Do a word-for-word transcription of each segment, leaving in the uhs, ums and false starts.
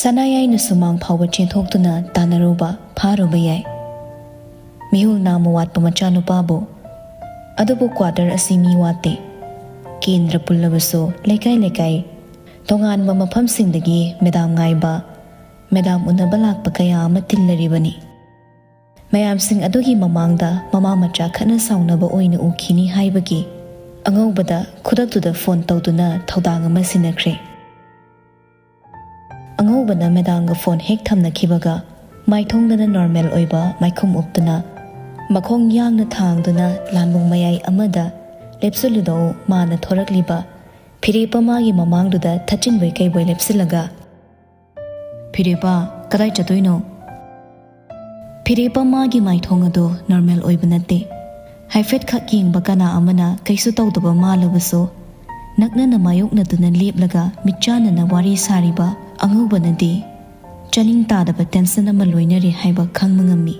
ꯑꯅꯥꯌꯥꯏꯅ ꯁꯨꯃꯥꯡ ꯐꯥꯎꯕ ꯆꯦꯟꯊꯣꯛꯇꯨꯅ ꯇꯥꯟꯅꯔꯨꯕ, ꯐꯥꯔꯨꯕ ꯌꯥꯏ꯫ ꯃꯤꯍꯨꯜ ꯅꯥꯝꯃ ꯋꯥꯠꯄ ꯃꯆꯥꯅꯨꯄꯥꯕꯨ꯫ ꯑꯗꯨꯕꯨ ꯀ꯭ꯋꯥꯇꯔ ꯑꯁꯤ ꯃꯤ ꯋꯥꯠꯇꯦ꯫ ꯀꯦꯟꯗ꯭ꯔ ꯄꯨꯜꯂꯕꯁꯨ ꯂꯩꯀꯥꯏ ꯂꯩꯀꯥꯏ, ꯇꯣꯉꯥꯟꯕ ꯃꯐꯝꯁꯤꯡꯗꯒꯤ ꯃꯦꯗꯥꯝ ꯉꯥꯏꯕ, ꯃꯦꯗꯥꯝ ꯎꯅꯕ ꯂꯥꯛꯄ ꯀꯌꯥ ꯑꯃ ꯇꯤꯜꯂꯔꯤꯕꯅꯤ꯫ ꯃꯌꯥꯝꯁꯤꯡ ꯑꯗꯨꯒꯤ ꯃꯃꯥꯡꯗ ꯃꯃꯥ ꯃꯆꯥ ꯈꯠꯅ ꯁꯥꯎꯅꯕ ꯑꯣꯏꯅ ꯎꯈꯤꯅꯤ ꯍꯥꯏꯕꯒꯤ ꯑꯉꯧꯕꯗ ꯈꯨꯗꯛꯇꯨꯗ ꯐꯣꯟ ꯇꯧꯗꯨꯅ ꯊꯧꯗꯥꯡ ꯑꯃ ꯁꯤꯟꯅꯈ꯭ꯔꯦ꯫ ꯑꯉꯧꯕꯅ ꯃꯦꯗꯥꯝꯒ ꯐꯣꯟ ꯍꯦꯛ ꯊꯝꯅꯈꯤꯕꯒ, ꯃꯥꯏꯊꯣꯡꯗꯅ ꯅꯣꯔꯃꯦꯜ ꯑꯣꯏꯕ ꯃꯥꯏꯈꯨꯝ ꯎꯞꯇꯨꯅ, ꯃꯈꯣꯡ ꯌꯥꯡꯅ ꯊꯥꯡꯗꯨꯅ ꯂꯥꯟꯕꯨꯡ ꯃꯌꯥꯏ ꯑꯃꯗ ꯂꯦꯞꯁꯤꯜꯂꯨꯗꯧ ꯃꯥꯅ ꯊꯣꯔꯛꯂꯤꯕ ꯐꯤꯔꯦꯞꯄ ꯃꯥꯒꯤ ꯃꯃꯥꯡꯗꯨꯗ ꯊꯠꯆꯤꯟꯕꯣꯏ ꯀꯩꯕꯣꯏ ꯂꯦꯞꯁꯤꯜꯂꯒ, "ꯐꯤꯔꯦꯞꯄ, ꯀꯗꯥꯏ ꯆꯠꯇꯣꯏꯅꯣ?" ꯐꯤꯔꯦꯞꯄ ꯃꯥꯒꯤ ꯃꯥꯏꯊꯣꯡ ꯑꯗꯨ ꯅꯣꯔꯃꯦꯜ ꯑꯣꯏꯕ ꯅꯠꯇꯦ꯫ ꯍꯥꯏꯐꯦꯠꯈꯛ ꯌꯦꯡꯕ ꯀꯅꯥ ꯑꯃꯅ ꯀꯩꯁꯨ ꯇꯧꯗꯕ ꯃꯥꯜꯂꯕꯁꯨ, ꯅꯛꯅꯅ ꯃꯥꯌꯣꯛꯅꯗꯨꯅ ꯂꯦꯞꯂꯒ ꯃꯤꯠꯆꯥꯟꯅꯅ ꯋꯥꯔꯤ ꯁꯥꯔꯤꯕ ꯑꯉꯧꯕꯅꯗꯤ ꯆꯥꯅꯤꯡ ꯇꯥꯗꯕ ꯇꯦꯟꯁꯟ ꯑꯃ ꯂꯣꯏꯅꯔꯤ ꯍꯥꯏꯕ ꯈꯪꯕ ꯉꯝꯃꯤ꯫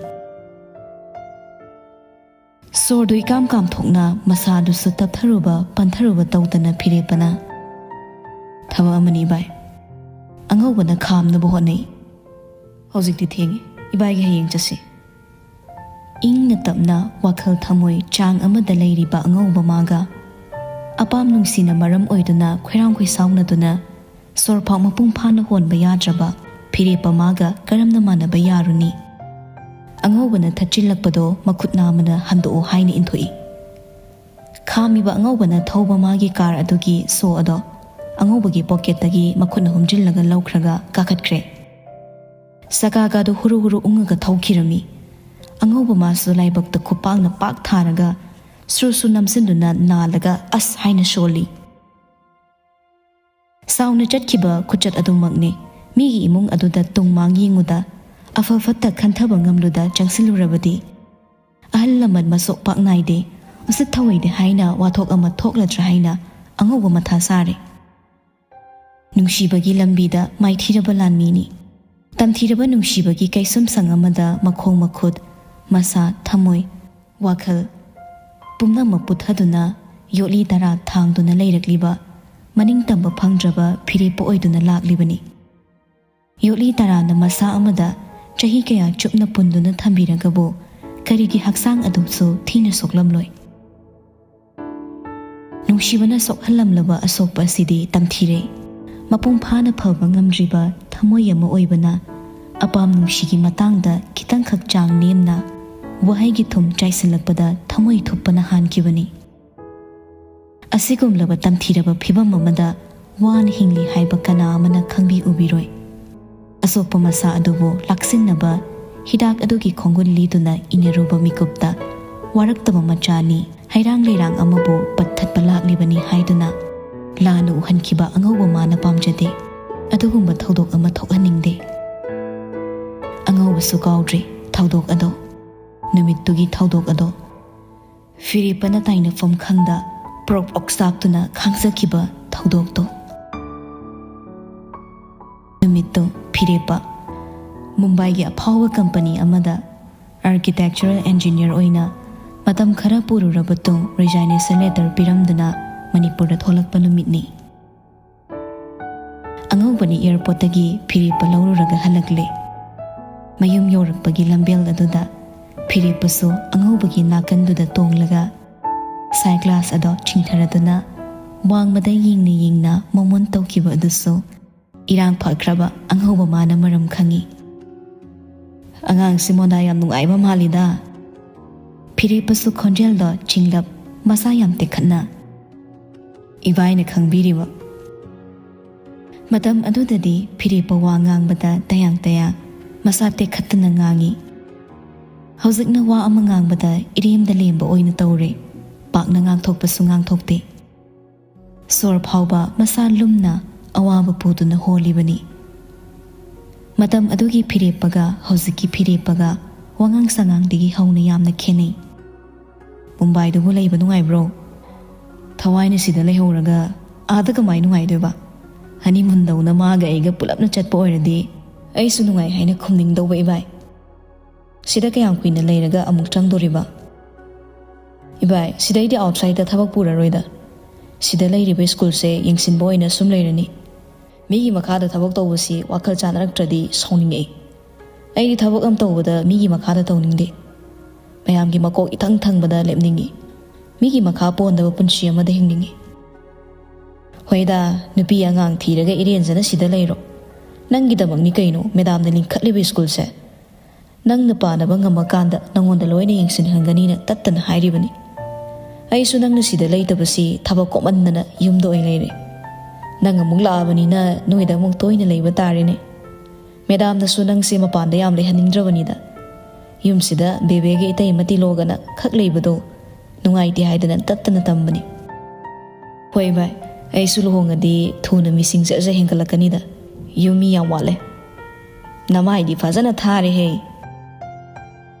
ꯁꯣꯔꯗꯨ ꯏꯀꯥꯝ ꯀꯥꯝꯊꯣꯛꯅ ꯃꯁꯥꯗꯨꯁꯨ ꯇꯞꯊꯔꯨꯕ ꯄꯟꯊꯔꯨꯕ ꯇꯧꯗꯅ ꯐꯤꯔꯦꯞꯄꯅ, "ꯊꯕꯛ ꯑꯃꯅꯤ ꯏꯕꯥꯏ꯫" ꯑꯉꯧꯕꯅ ꯈꯥꯝꯅꯕ ꯍꯣꯠꯅꯩ꯫ "ꯍꯧꯖꯤꯛꯇꯤ ꯊꯦꯡꯉꯤ, ꯏꯕꯥꯏꯒꯤ ꯍꯌꯦꯡ ꯆꯠꯁꯤ꯫" ꯏꯪꯅ ꯇꯞꯅ ꯋꯥꯈꯜ ꯊꯃꯣꯏ ꯆꯥꯡ ꯑꯃꯗ ꯂꯩꯔꯤꯕ ꯑꯉꯧꯕ ꯃꯥꯒ ꯑꯄꯥꯝ ꯅꯨꯡꯁꯤꯅ ꯃꯔꯝ ꯑꯣꯏꯗꯨꯅ ꯈꯣꯏꯔꯥꯡ ꯈꯣꯏꯁꯥꯎꯅꯗꯨꯅ ꯁꯣꯔ ꯐꯥꯎ ꯃꯄꯨꯡ ꯐꯥꯅ ꯍꯣꯟꯕ ꯌꯥꯗ꯭ꯔꯕ ꯐꯤꯔꯦꯞꯄ ꯃꯥꯒ ꯀꯔꯝꯅ ꯃꯥꯟꯅꯕ ꯌꯥꯔꯨꯅꯤ? ꯑꯉꯧꯕꯅ ꯊꯠꯆꯤꯜꯂꯛꯄꯗꯣ ꯃꯈꯨꯠ ꯅꯥꯝꯃꯅ ꯍꯟꯗꯣꯛꯎ ꯍꯥꯏꯅ ꯏꯟꯊꯣꯛꯏ꯫ ꯈꯥꯝꯃꯤꯕ ꯑꯉꯧꯕꯅ ꯊꯧꯕ ꯃꯥꯒꯤ ꯀꯥꯔ ꯑꯗꯨꯒꯤ ꯁꯣ ꯑꯗꯣ ꯑꯉꯧꯕꯒꯤ ꯄꯣꯀꯦꯠꯇꯒꯤ ꯃꯈꯨꯠꯅ ꯍꯨꯝꯖꯤꯜꯂꯒ ꯂꯧꯈ꯭ꯔꯒ ꯀꯥꯈꯠꯈ꯭ꯔꯦ꯫ ꯆꯀꯥꯒꯗꯨ ꯍꯨꯔꯨ ꯍꯨꯔꯨ ꯎꯪꯉꯒ ꯊꯧꯈꯤꯔꯝꯃꯤ꯫ ꯑꯉꯧꯕ ꯃꯥꯁꯨ ꯂꯥꯏꯕꯛꯇ ꯈꯨꯄꯥꯛꯅ ꯄꯥꯛ ꯊꯥꯔꯒ ꯁ꯭ꯔꯨ ꯁ꯭ꯔꯨ ꯅꯝꯁꯤꯟꯗꯨꯅ ꯅꯥꯜꯂꯒ "ꯑꯁ" ꯍꯥꯏꯅ ꯁꯣꯜꯂꯤ꯫ ꯁꯥꯎꯅ ꯆꯠꯈꯤꯕ ꯈꯨꯆꯠ ꯑꯗꯨꯃꯛꯅꯤ꯫ ꯃꯤꯒꯤ ꯏꯃꯨꯡ ꯑꯗꯨꯗ ꯇꯨꯡ ꯃꯥꯡ ꯌꯦꯡꯉꯨꯗ, ꯑꯐ ꯐꯠꯇ ꯈꯟꯊꯕ ꯉꯝꯂꯨꯗ ꯆꯪꯁꯤꯜꯂꯨꯔꯕꯗꯤ, ꯑꯍꯜ ꯂꯃꯟ ꯃꯁꯣꯛ ꯄꯥꯛ ꯅꯥꯏꯗꯦ, ꯎꯁꯤꯠ ꯊꯧꯑꯣꯏꯗꯦ ꯍꯥꯏꯅ ꯋꯥꯊꯣꯛ ꯑꯃ ꯊꯣꯛꯂꯗ꯭ꯔꯥ ꯍꯥꯏꯅ ꯑꯉꯧꯕ ꯃꯊꯥ ꯁꯥꯔꯦ꯫ ꯅꯨꯡꯁꯤꯕꯒꯤ ꯂꯝꯕꯤꯗ ꯃꯥꯏꯊꯤꯔꯕ ꯂꯥꯟꯃꯤꯅꯤ꯫ ꯇꯝꯊꯤꯔꯕ ꯅꯨꯡꯁꯤꯕꯒꯤ ꯀꯩꯁꯨꯝꯁꯪ ꯑꯃꯗ ꯃꯈꯣꯡ ꯃꯈꯨꯠ, ꯃꯁꯥ, ꯊꯃꯣꯏ, ꯋꯥꯈꯜ ꯄꯨꯝꯅꯃꯛ ꯄꯨꯊꯗꯨꯅ ꯌꯣꯠꯂꯤ ꯇꯔꯥ ꯊꯥꯡꯗꯨꯅ ꯂꯩꯔꯛꯂꯤꯕ ꯃꯅꯤꯡ ꯇꯝꯕ ꯐꯪꯗ꯭ꯔꯕ ꯐꯤꯔꯦꯞꯄ ꯑꯣꯏꯗꯨꯅ ꯂꯥꯛꯂꯤꯕꯅꯤ꯫ ꯌꯣꯠꯂꯤ ꯇꯔꯥꯅ ꯃꯁꯥ ꯑꯃꯗ ꯆꯍꯤ ꯀꯌꯥ ꯆꯨꯞꯅ ꯄꯨꯟꯗꯨꯅ ꯊꯝꯕꯤꯔꯒꯕꯨ ꯀꯔꯤꯒꯤ ꯍꯛꯆꯥꯡ ꯑꯗꯨꯁꯨ ꯊꯤꯅ ꯁꯣꯛꯂꯝꯂꯣꯏ? ꯅꯨꯡꯁꯤꯕꯅ ꯁꯣꯛꯍꯜꯂꯝꯂꯕ ꯑꯁꯣꯛꯄ ꯑꯁꯤꯗꯤ ꯇꯝꯊꯤꯔꯦ꯫ ꯃꯄꯨꯡ ꯐꯥꯅ ꯐꯕ ꯉꯝꯗ꯭ꯔꯤꯕ ꯊꯃꯣꯏ ꯑꯃ ꯑꯣꯏꯕꯅ ꯑꯄꯥꯝ ꯅꯨꯡꯁꯤꯒꯤ ꯃꯇꯥꯡꯗ ꯈꯤꯇꯪꯈꯛ ꯆꯥꯡ ꯅꯦꯝꯅ ꯋꯥꯍꯩꯒꯤ ꯊꯨꯝ ꯆꯥꯏꯁꯤꯜꯂꯛꯄꯗ ꯊꯃꯣꯏ ꯊꯨꯞꯄꯅ ꯍꯥꯟꯈꯤꯕꯅꯤ꯫ ꯑꯁꯤꯒꯨꯝꯂꯕ ꯇꯝꯊꯤꯔꯕ ꯐꯤꯚꯝ ꯑꯃꯗ ꯋꯥꯅ ꯍꯤꯡꯂꯤ ꯍꯥꯏꯕ ꯀꯅꯥ ꯑꯃꯅ ꯈꯪꯕꯤ ꯎꯕꯤꯔꯣꯏ꯫ ꯑꯁꯣꯛꯄ ꯃꯁꯥ ꯑꯗꯨꯕꯨ ꯂꯥꯛꯁꯤꯟꯅꯕ ꯍꯤꯗꯥꯛ ꯑꯗꯨꯒꯤ ꯈꯣꯡꯒꯨꯜ ꯂꯤꯗꯨꯅ ꯏꯟꯅꯔꯨꯕ ꯃꯤꯀꯨꯞꯇ ꯋꯥꯔꯛꯇꯕ ꯃꯆꯥꯅꯤ, ꯍꯩꯔꯥꯡ ꯂꯩꯔꯥꯡ ꯑꯃꯕꯨ ꯄꯠꯊꯠꯄ ꯂꯥꯛꯂꯤꯕꯅꯤ ꯍꯥꯏꯗꯨꯅ ꯂꯥꯟꯅ ꯎꯍꯟꯈꯤꯕ ꯑꯉꯧꯕ ꯃꯥꯅ ꯄꯥꯝꯖꯗꯦ꯫ ꯑꯗꯨꯒꯨꯝꯕ ꯊꯧꯗꯣꯛ ꯑꯃ ꯊꯣꯛꯍꯟꯅꯤꯡꯗꯦ꯫ ꯑꯉꯧꯕꯁꯨ ꯀꯥꯎꯗ꯭ꯔꯤ ꯊꯧꯗꯣꯛ ꯑꯗꯣ꯫ ꯅꯨꯃꯤꯠꯇꯨꯒꯤ ꯊꯧꯗꯣꯛ ꯑꯗꯣ꯫ ꯐꯤꯔꯦꯞꯄꯅ ꯇꯥꯏꯅꯐꯝ ꯈꯪꯗ ꯄ꯭ꯔꯣꯛ ꯑꯣꯛꯆꯥꯛꯇꯨꯅ ꯈꯥꯡꯖꯈꯤꯕ ꯊꯧꯗꯣꯛꯇꯣ꯫ ꯅꯨꯃꯤꯠꯇꯨ ꯐꯤꯔꯦꯞꯄ ꯃꯨꯝꯕꯥꯏꯒꯤ ꯑꯐꯥꯎꯕ ꯀꯝꯄꯅꯤ ꯑꯃꯗ architectural engineer ꯑꯣꯏꯅ ꯃꯇꯝ ꯈꯔ ꯄꯨꯔꯨꯔꯕ ꯇꯨꯡ resignation letter ꯄꯤꯔꯝꯗꯨꯅ ꯃꯅꯤꯄꯨꯔꯗ ꯊꯣꯛꯂꯛꯄ ꯅꯨꯃꯤꯠꯅꯤ꯫ ꯑꯉꯧꯕꯅꯤ airportꯇꯒꯤ ꯐꯤꯔꯦꯞꯄ ꯂꯧꯔꯨꯔꯒ ꯍꯜꯂꯛꯂꯦ꯫ ꯃꯌꯨꯝ ꯌꯧꯔꯛꯄꯒꯤ ꯂꯝꯕꯦꯜ ꯑꯗꯨꯗ ꯐꯤꯔꯦꯞꯄꯁꯨ ꯑꯉꯧꯕꯒꯤ ꯅꯥꯀꯟꯗꯨꯗ ꯇꯣꯡꯂꯒ sunglass ꯑꯗꯣ ꯆꯤꯡꯊꯔꯗꯨꯅ ꯋꯥꯡꯃꯗ ꯌꯦꯡꯅ ꯌꯦꯡꯅ ꯃꯣꯃꯣꯟ ꯇꯧꯈꯤꯕ ꯑꯗꯨꯁꯨ ꯏꯔꯥꯡ ꯐꯈ꯭ꯔꯕ ꯑꯉꯧꯕ ꯃꯥꯅ ꯃꯔꯝ ꯈꯪꯏ꯫ "ꯑꯉꯥꯡꯁꯤ ꯃꯣꯗꯥ ꯌꯥꯝ ꯅꯨꯡꯉꯥꯏꯕ ꯃꯥꯜꯂꯤꯗ꯫" ꯐꯤꯔꯦꯞꯄꯁꯨ ꯈꯣꯟꯖꯦꯜꯗꯣ ꯆꯤꯡꯂꯞ, ꯃꯁꯥ ꯌꯥꯝ ꯇꯦꯛꯈꯠꯅ꯫ "ꯏꯕꯥꯏꯅ ꯈꯪꯕꯤꯔꯤꯕ?" ꯃꯇꯝ ꯑꯗꯨꯗꯗꯤ ꯐꯤꯔꯦꯞꯄ ꯋꯥ ꯉꯥꯡꯕꯗ ꯇꯌꯥꯡ ꯇꯌꯥꯡ, ꯃꯁꯥ ꯇꯦꯛꯈꯠꯇꯅ ꯉꯥꯡꯏ꯫ ꯍꯧꯖꯤꯛꯅ ꯋꯥ ꯑꯃ ꯉꯥꯡꯕꯗ ꯏꯔꯦꯝꯗ ꯂꯦꯝꯕ ꯑꯣꯏꯅ ꯇꯧꯔꯦ꯫ ꯄꯥꯛꯅ ꯉꯥꯡꯊꯣꯛꯄꯁꯨ ꯉꯥꯡꯊꯣꯛꯇꯦ꯫ ꯁꯣꯔ ꯐꯥꯎꯕ ꯃꯁꯥ ꯂꯨꯝꯅ ꯑꯋꯥꯕ ꯄꯨꯗꯨꯅ ꯍꯣꯜꯂꯤꯕꯅꯤ꯫ ꯃꯇꯝ ꯑꯗꯨꯒꯤ ꯐꯤꯔꯦꯞꯄꯒ ꯍꯧꯖꯤꯛꯀꯤ ꯐꯤꯔꯦꯞꯄꯒ ꯋꯥꯉꯥꯡ ꯁꯉꯥꯡꯗꯒꯤ ꯍꯧꯅ ꯌꯥꯝꯅ ꯈꯦꯠꯅꯩ꯫ "ꯃꯨꯝꯕꯥꯏꯗꯨꯕꯨ ꯂꯩꯕ ꯅꯨꯡꯉꯥꯏꯕ꯭ꯔꯣ? ꯊꯋꯥꯏꯅ ꯁꯤꯗ ꯂꯩꯍꯧꯔꯒ ꯑꯥꯗ ꯀꯃꯥꯏ ꯅꯨꯡꯉꯥꯏꯗꯣꯏꯕ? Honeymoonꯗꯧꯅ ꯃꯥꯒ ꯑꯩꯒ ꯄꯨꯂꯞꯅ ꯆꯠꯄ ꯑꯣꯏꯔꯗꯤ ꯑꯩꯁꯨ ꯅꯨꯡꯉꯥꯏ ꯍꯥꯏꯅ ꯈꯨꯝꯅꯤꯡꯗꯧꯕ ꯏꯕꯥꯏ꯫ ꯁꯤꯗ ꯀꯌꯥꯝ ꯀꯨꯏꯅ ꯂꯩꯔꯒ ꯑꯃꯨꯛ ꯆꯪꯗꯣꯔꯤꯕ? ꯏꯕꯥꯏ, ꯁꯤꯗꯩꯗꯤ outsideꯇ ꯊꯕꯛ ꯄꯨꯔꯔꯣꯏꯗ꯫ ꯁꯤꯗ ꯂꯩꯔꯤꯕ ꯁ꯭ꯀꯨꯜꯁꯦ ꯌꯦꯡꯁꯤꯟꯕ ꯑꯣꯏꯅ ꯁꯨꯝ ꯂꯩꯔꯅꯤ꯫ ꯃꯤꯒꯤ ꯃꯈꯥꯗ ꯊꯕꯛ ꯇꯧꯕꯁꯤ ꯋꯥꯈꯜ ꯆꯥꯅꯔꯛꯇ꯭ꯔꯗꯤ ꯁꯥꯎꯅꯤꯡꯉꯛꯏ꯫ ꯑꯩꯗꯤ ꯊꯕꯛ ꯑꯃ ꯇꯧꯕꯗ ꯃꯤꯒꯤ ꯃꯈꯥꯗ ꯇꯧꯅꯤꯡꯗꯦ꯫ ꯃꯌꯥꯝꯒꯤ ꯃꯀꯣꯛ ꯏꯊꯪ ꯊꯪꯕꯗ ꯂꯦꯞꯅꯤꯡꯉꯤ꯫ ꯃꯤꯒꯤ ꯃꯈꯥ ꯄꯣꯟꯗꯕ ꯄꯨꯟꯁꯤ ꯑꯃꯗ ꯍꯤꯡꯅꯤꯡꯉꯤ꯫ ꯍꯣꯏꯗ, ꯅꯨꯄꯤ ꯑꯉꯥꯡ ꯊꯤꯔꯒ ꯏꯔꯦꯟꯖꯅ ꯁꯤꯗ ꯂꯩꯔꯣ꯫ ꯅꯪꯒꯤꯗꯃꯛꯅꯤ ꯀꯩꯅꯣ ꯃꯦꯗꯥꯝꯅ ꯂꯤꯡꯈꯠꯂꯤꯕ ꯁ꯭ꯀꯨꯜꯁꯦ꯫ ꯅꯪꯅ ꯄꯥꯅꯕ ꯉꯝꯃꯀꯥꯟꯗ ꯅꯪꯉꯣꯟꯗ ꯂꯣꯏꯅ ꯌꯦꯡꯁꯤꯟꯍꯟꯒꯅꯤꯅ ꯇꯠꯇꯅ ꯍꯥꯏꯔꯤꯕꯅꯤ꯫ ꯑꯩꯁꯨ ꯅꯪꯅ ꯁꯤꯗ ꯂꯩꯇꯕꯁꯤ ꯊꯕꯛ ꯀꯣꯝꯃꯟꯗꯅ ꯌꯨꯝꯗ ꯑꯣꯏꯅ ꯂꯩꯔꯦ꯫ ꯅꯪ ꯑꯃꯨꯛ ꯂꯥꯛꯑꯕꯅꯤꯅ ꯅꯣꯏꯗ ꯑꯃꯨꯛ ꯇꯣꯏꯅ ꯂꯩꯕ ꯇꯥꯔꯦꯅꯦ꯫ ꯃꯦꯗꯥꯝꯅꯁꯨ ꯅꯪꯁꯦ ꯃꯄꯥꯟꯗ ꯌꯥꯝ ꯂꯩꯍꯟꯅꯤꯡꯗ꯭ꯔꯕꯅꯤꯗ꯫ ꯌꯨꯝꯁꯤꯗ ꯕꯦꯕꯦꯒ ꯏꯇꯩꯃ ꯇꯤꯂꯣꯒꯅ ꯈꯛ ꯂꯩꯕꯗꯣ ꯅꯨꯡꯉꯥꯏꯇꯦ ꯍꯥꯏꯗꯅ ꯇꯠꯇꯅ ꯇꯝꯕꯅꯤ꯫ ꯍꯣꯏ ꯚꯥꯏ, ꯑꯩꯁꯨ ꯂꯨꯍꯣꯡꯉꯗꯤ ꯊꯨꯅ ꯃꯤꯁꯤꯡ ꯖꯔ ꯖꯔ ꯍꯦꯟꯒꯠꯂꯛꯀꯅꯤꯗ꯫ ꯌꯨꯝ ꯃꯤ ꯌꯥꯝ ꯋꯥꯠꯂꯦ꯫ ꯅꯃꯥꯏꯗꯤ ꯐꯖꯅ ꯊꯥꯔꯦꯍꯦ꯫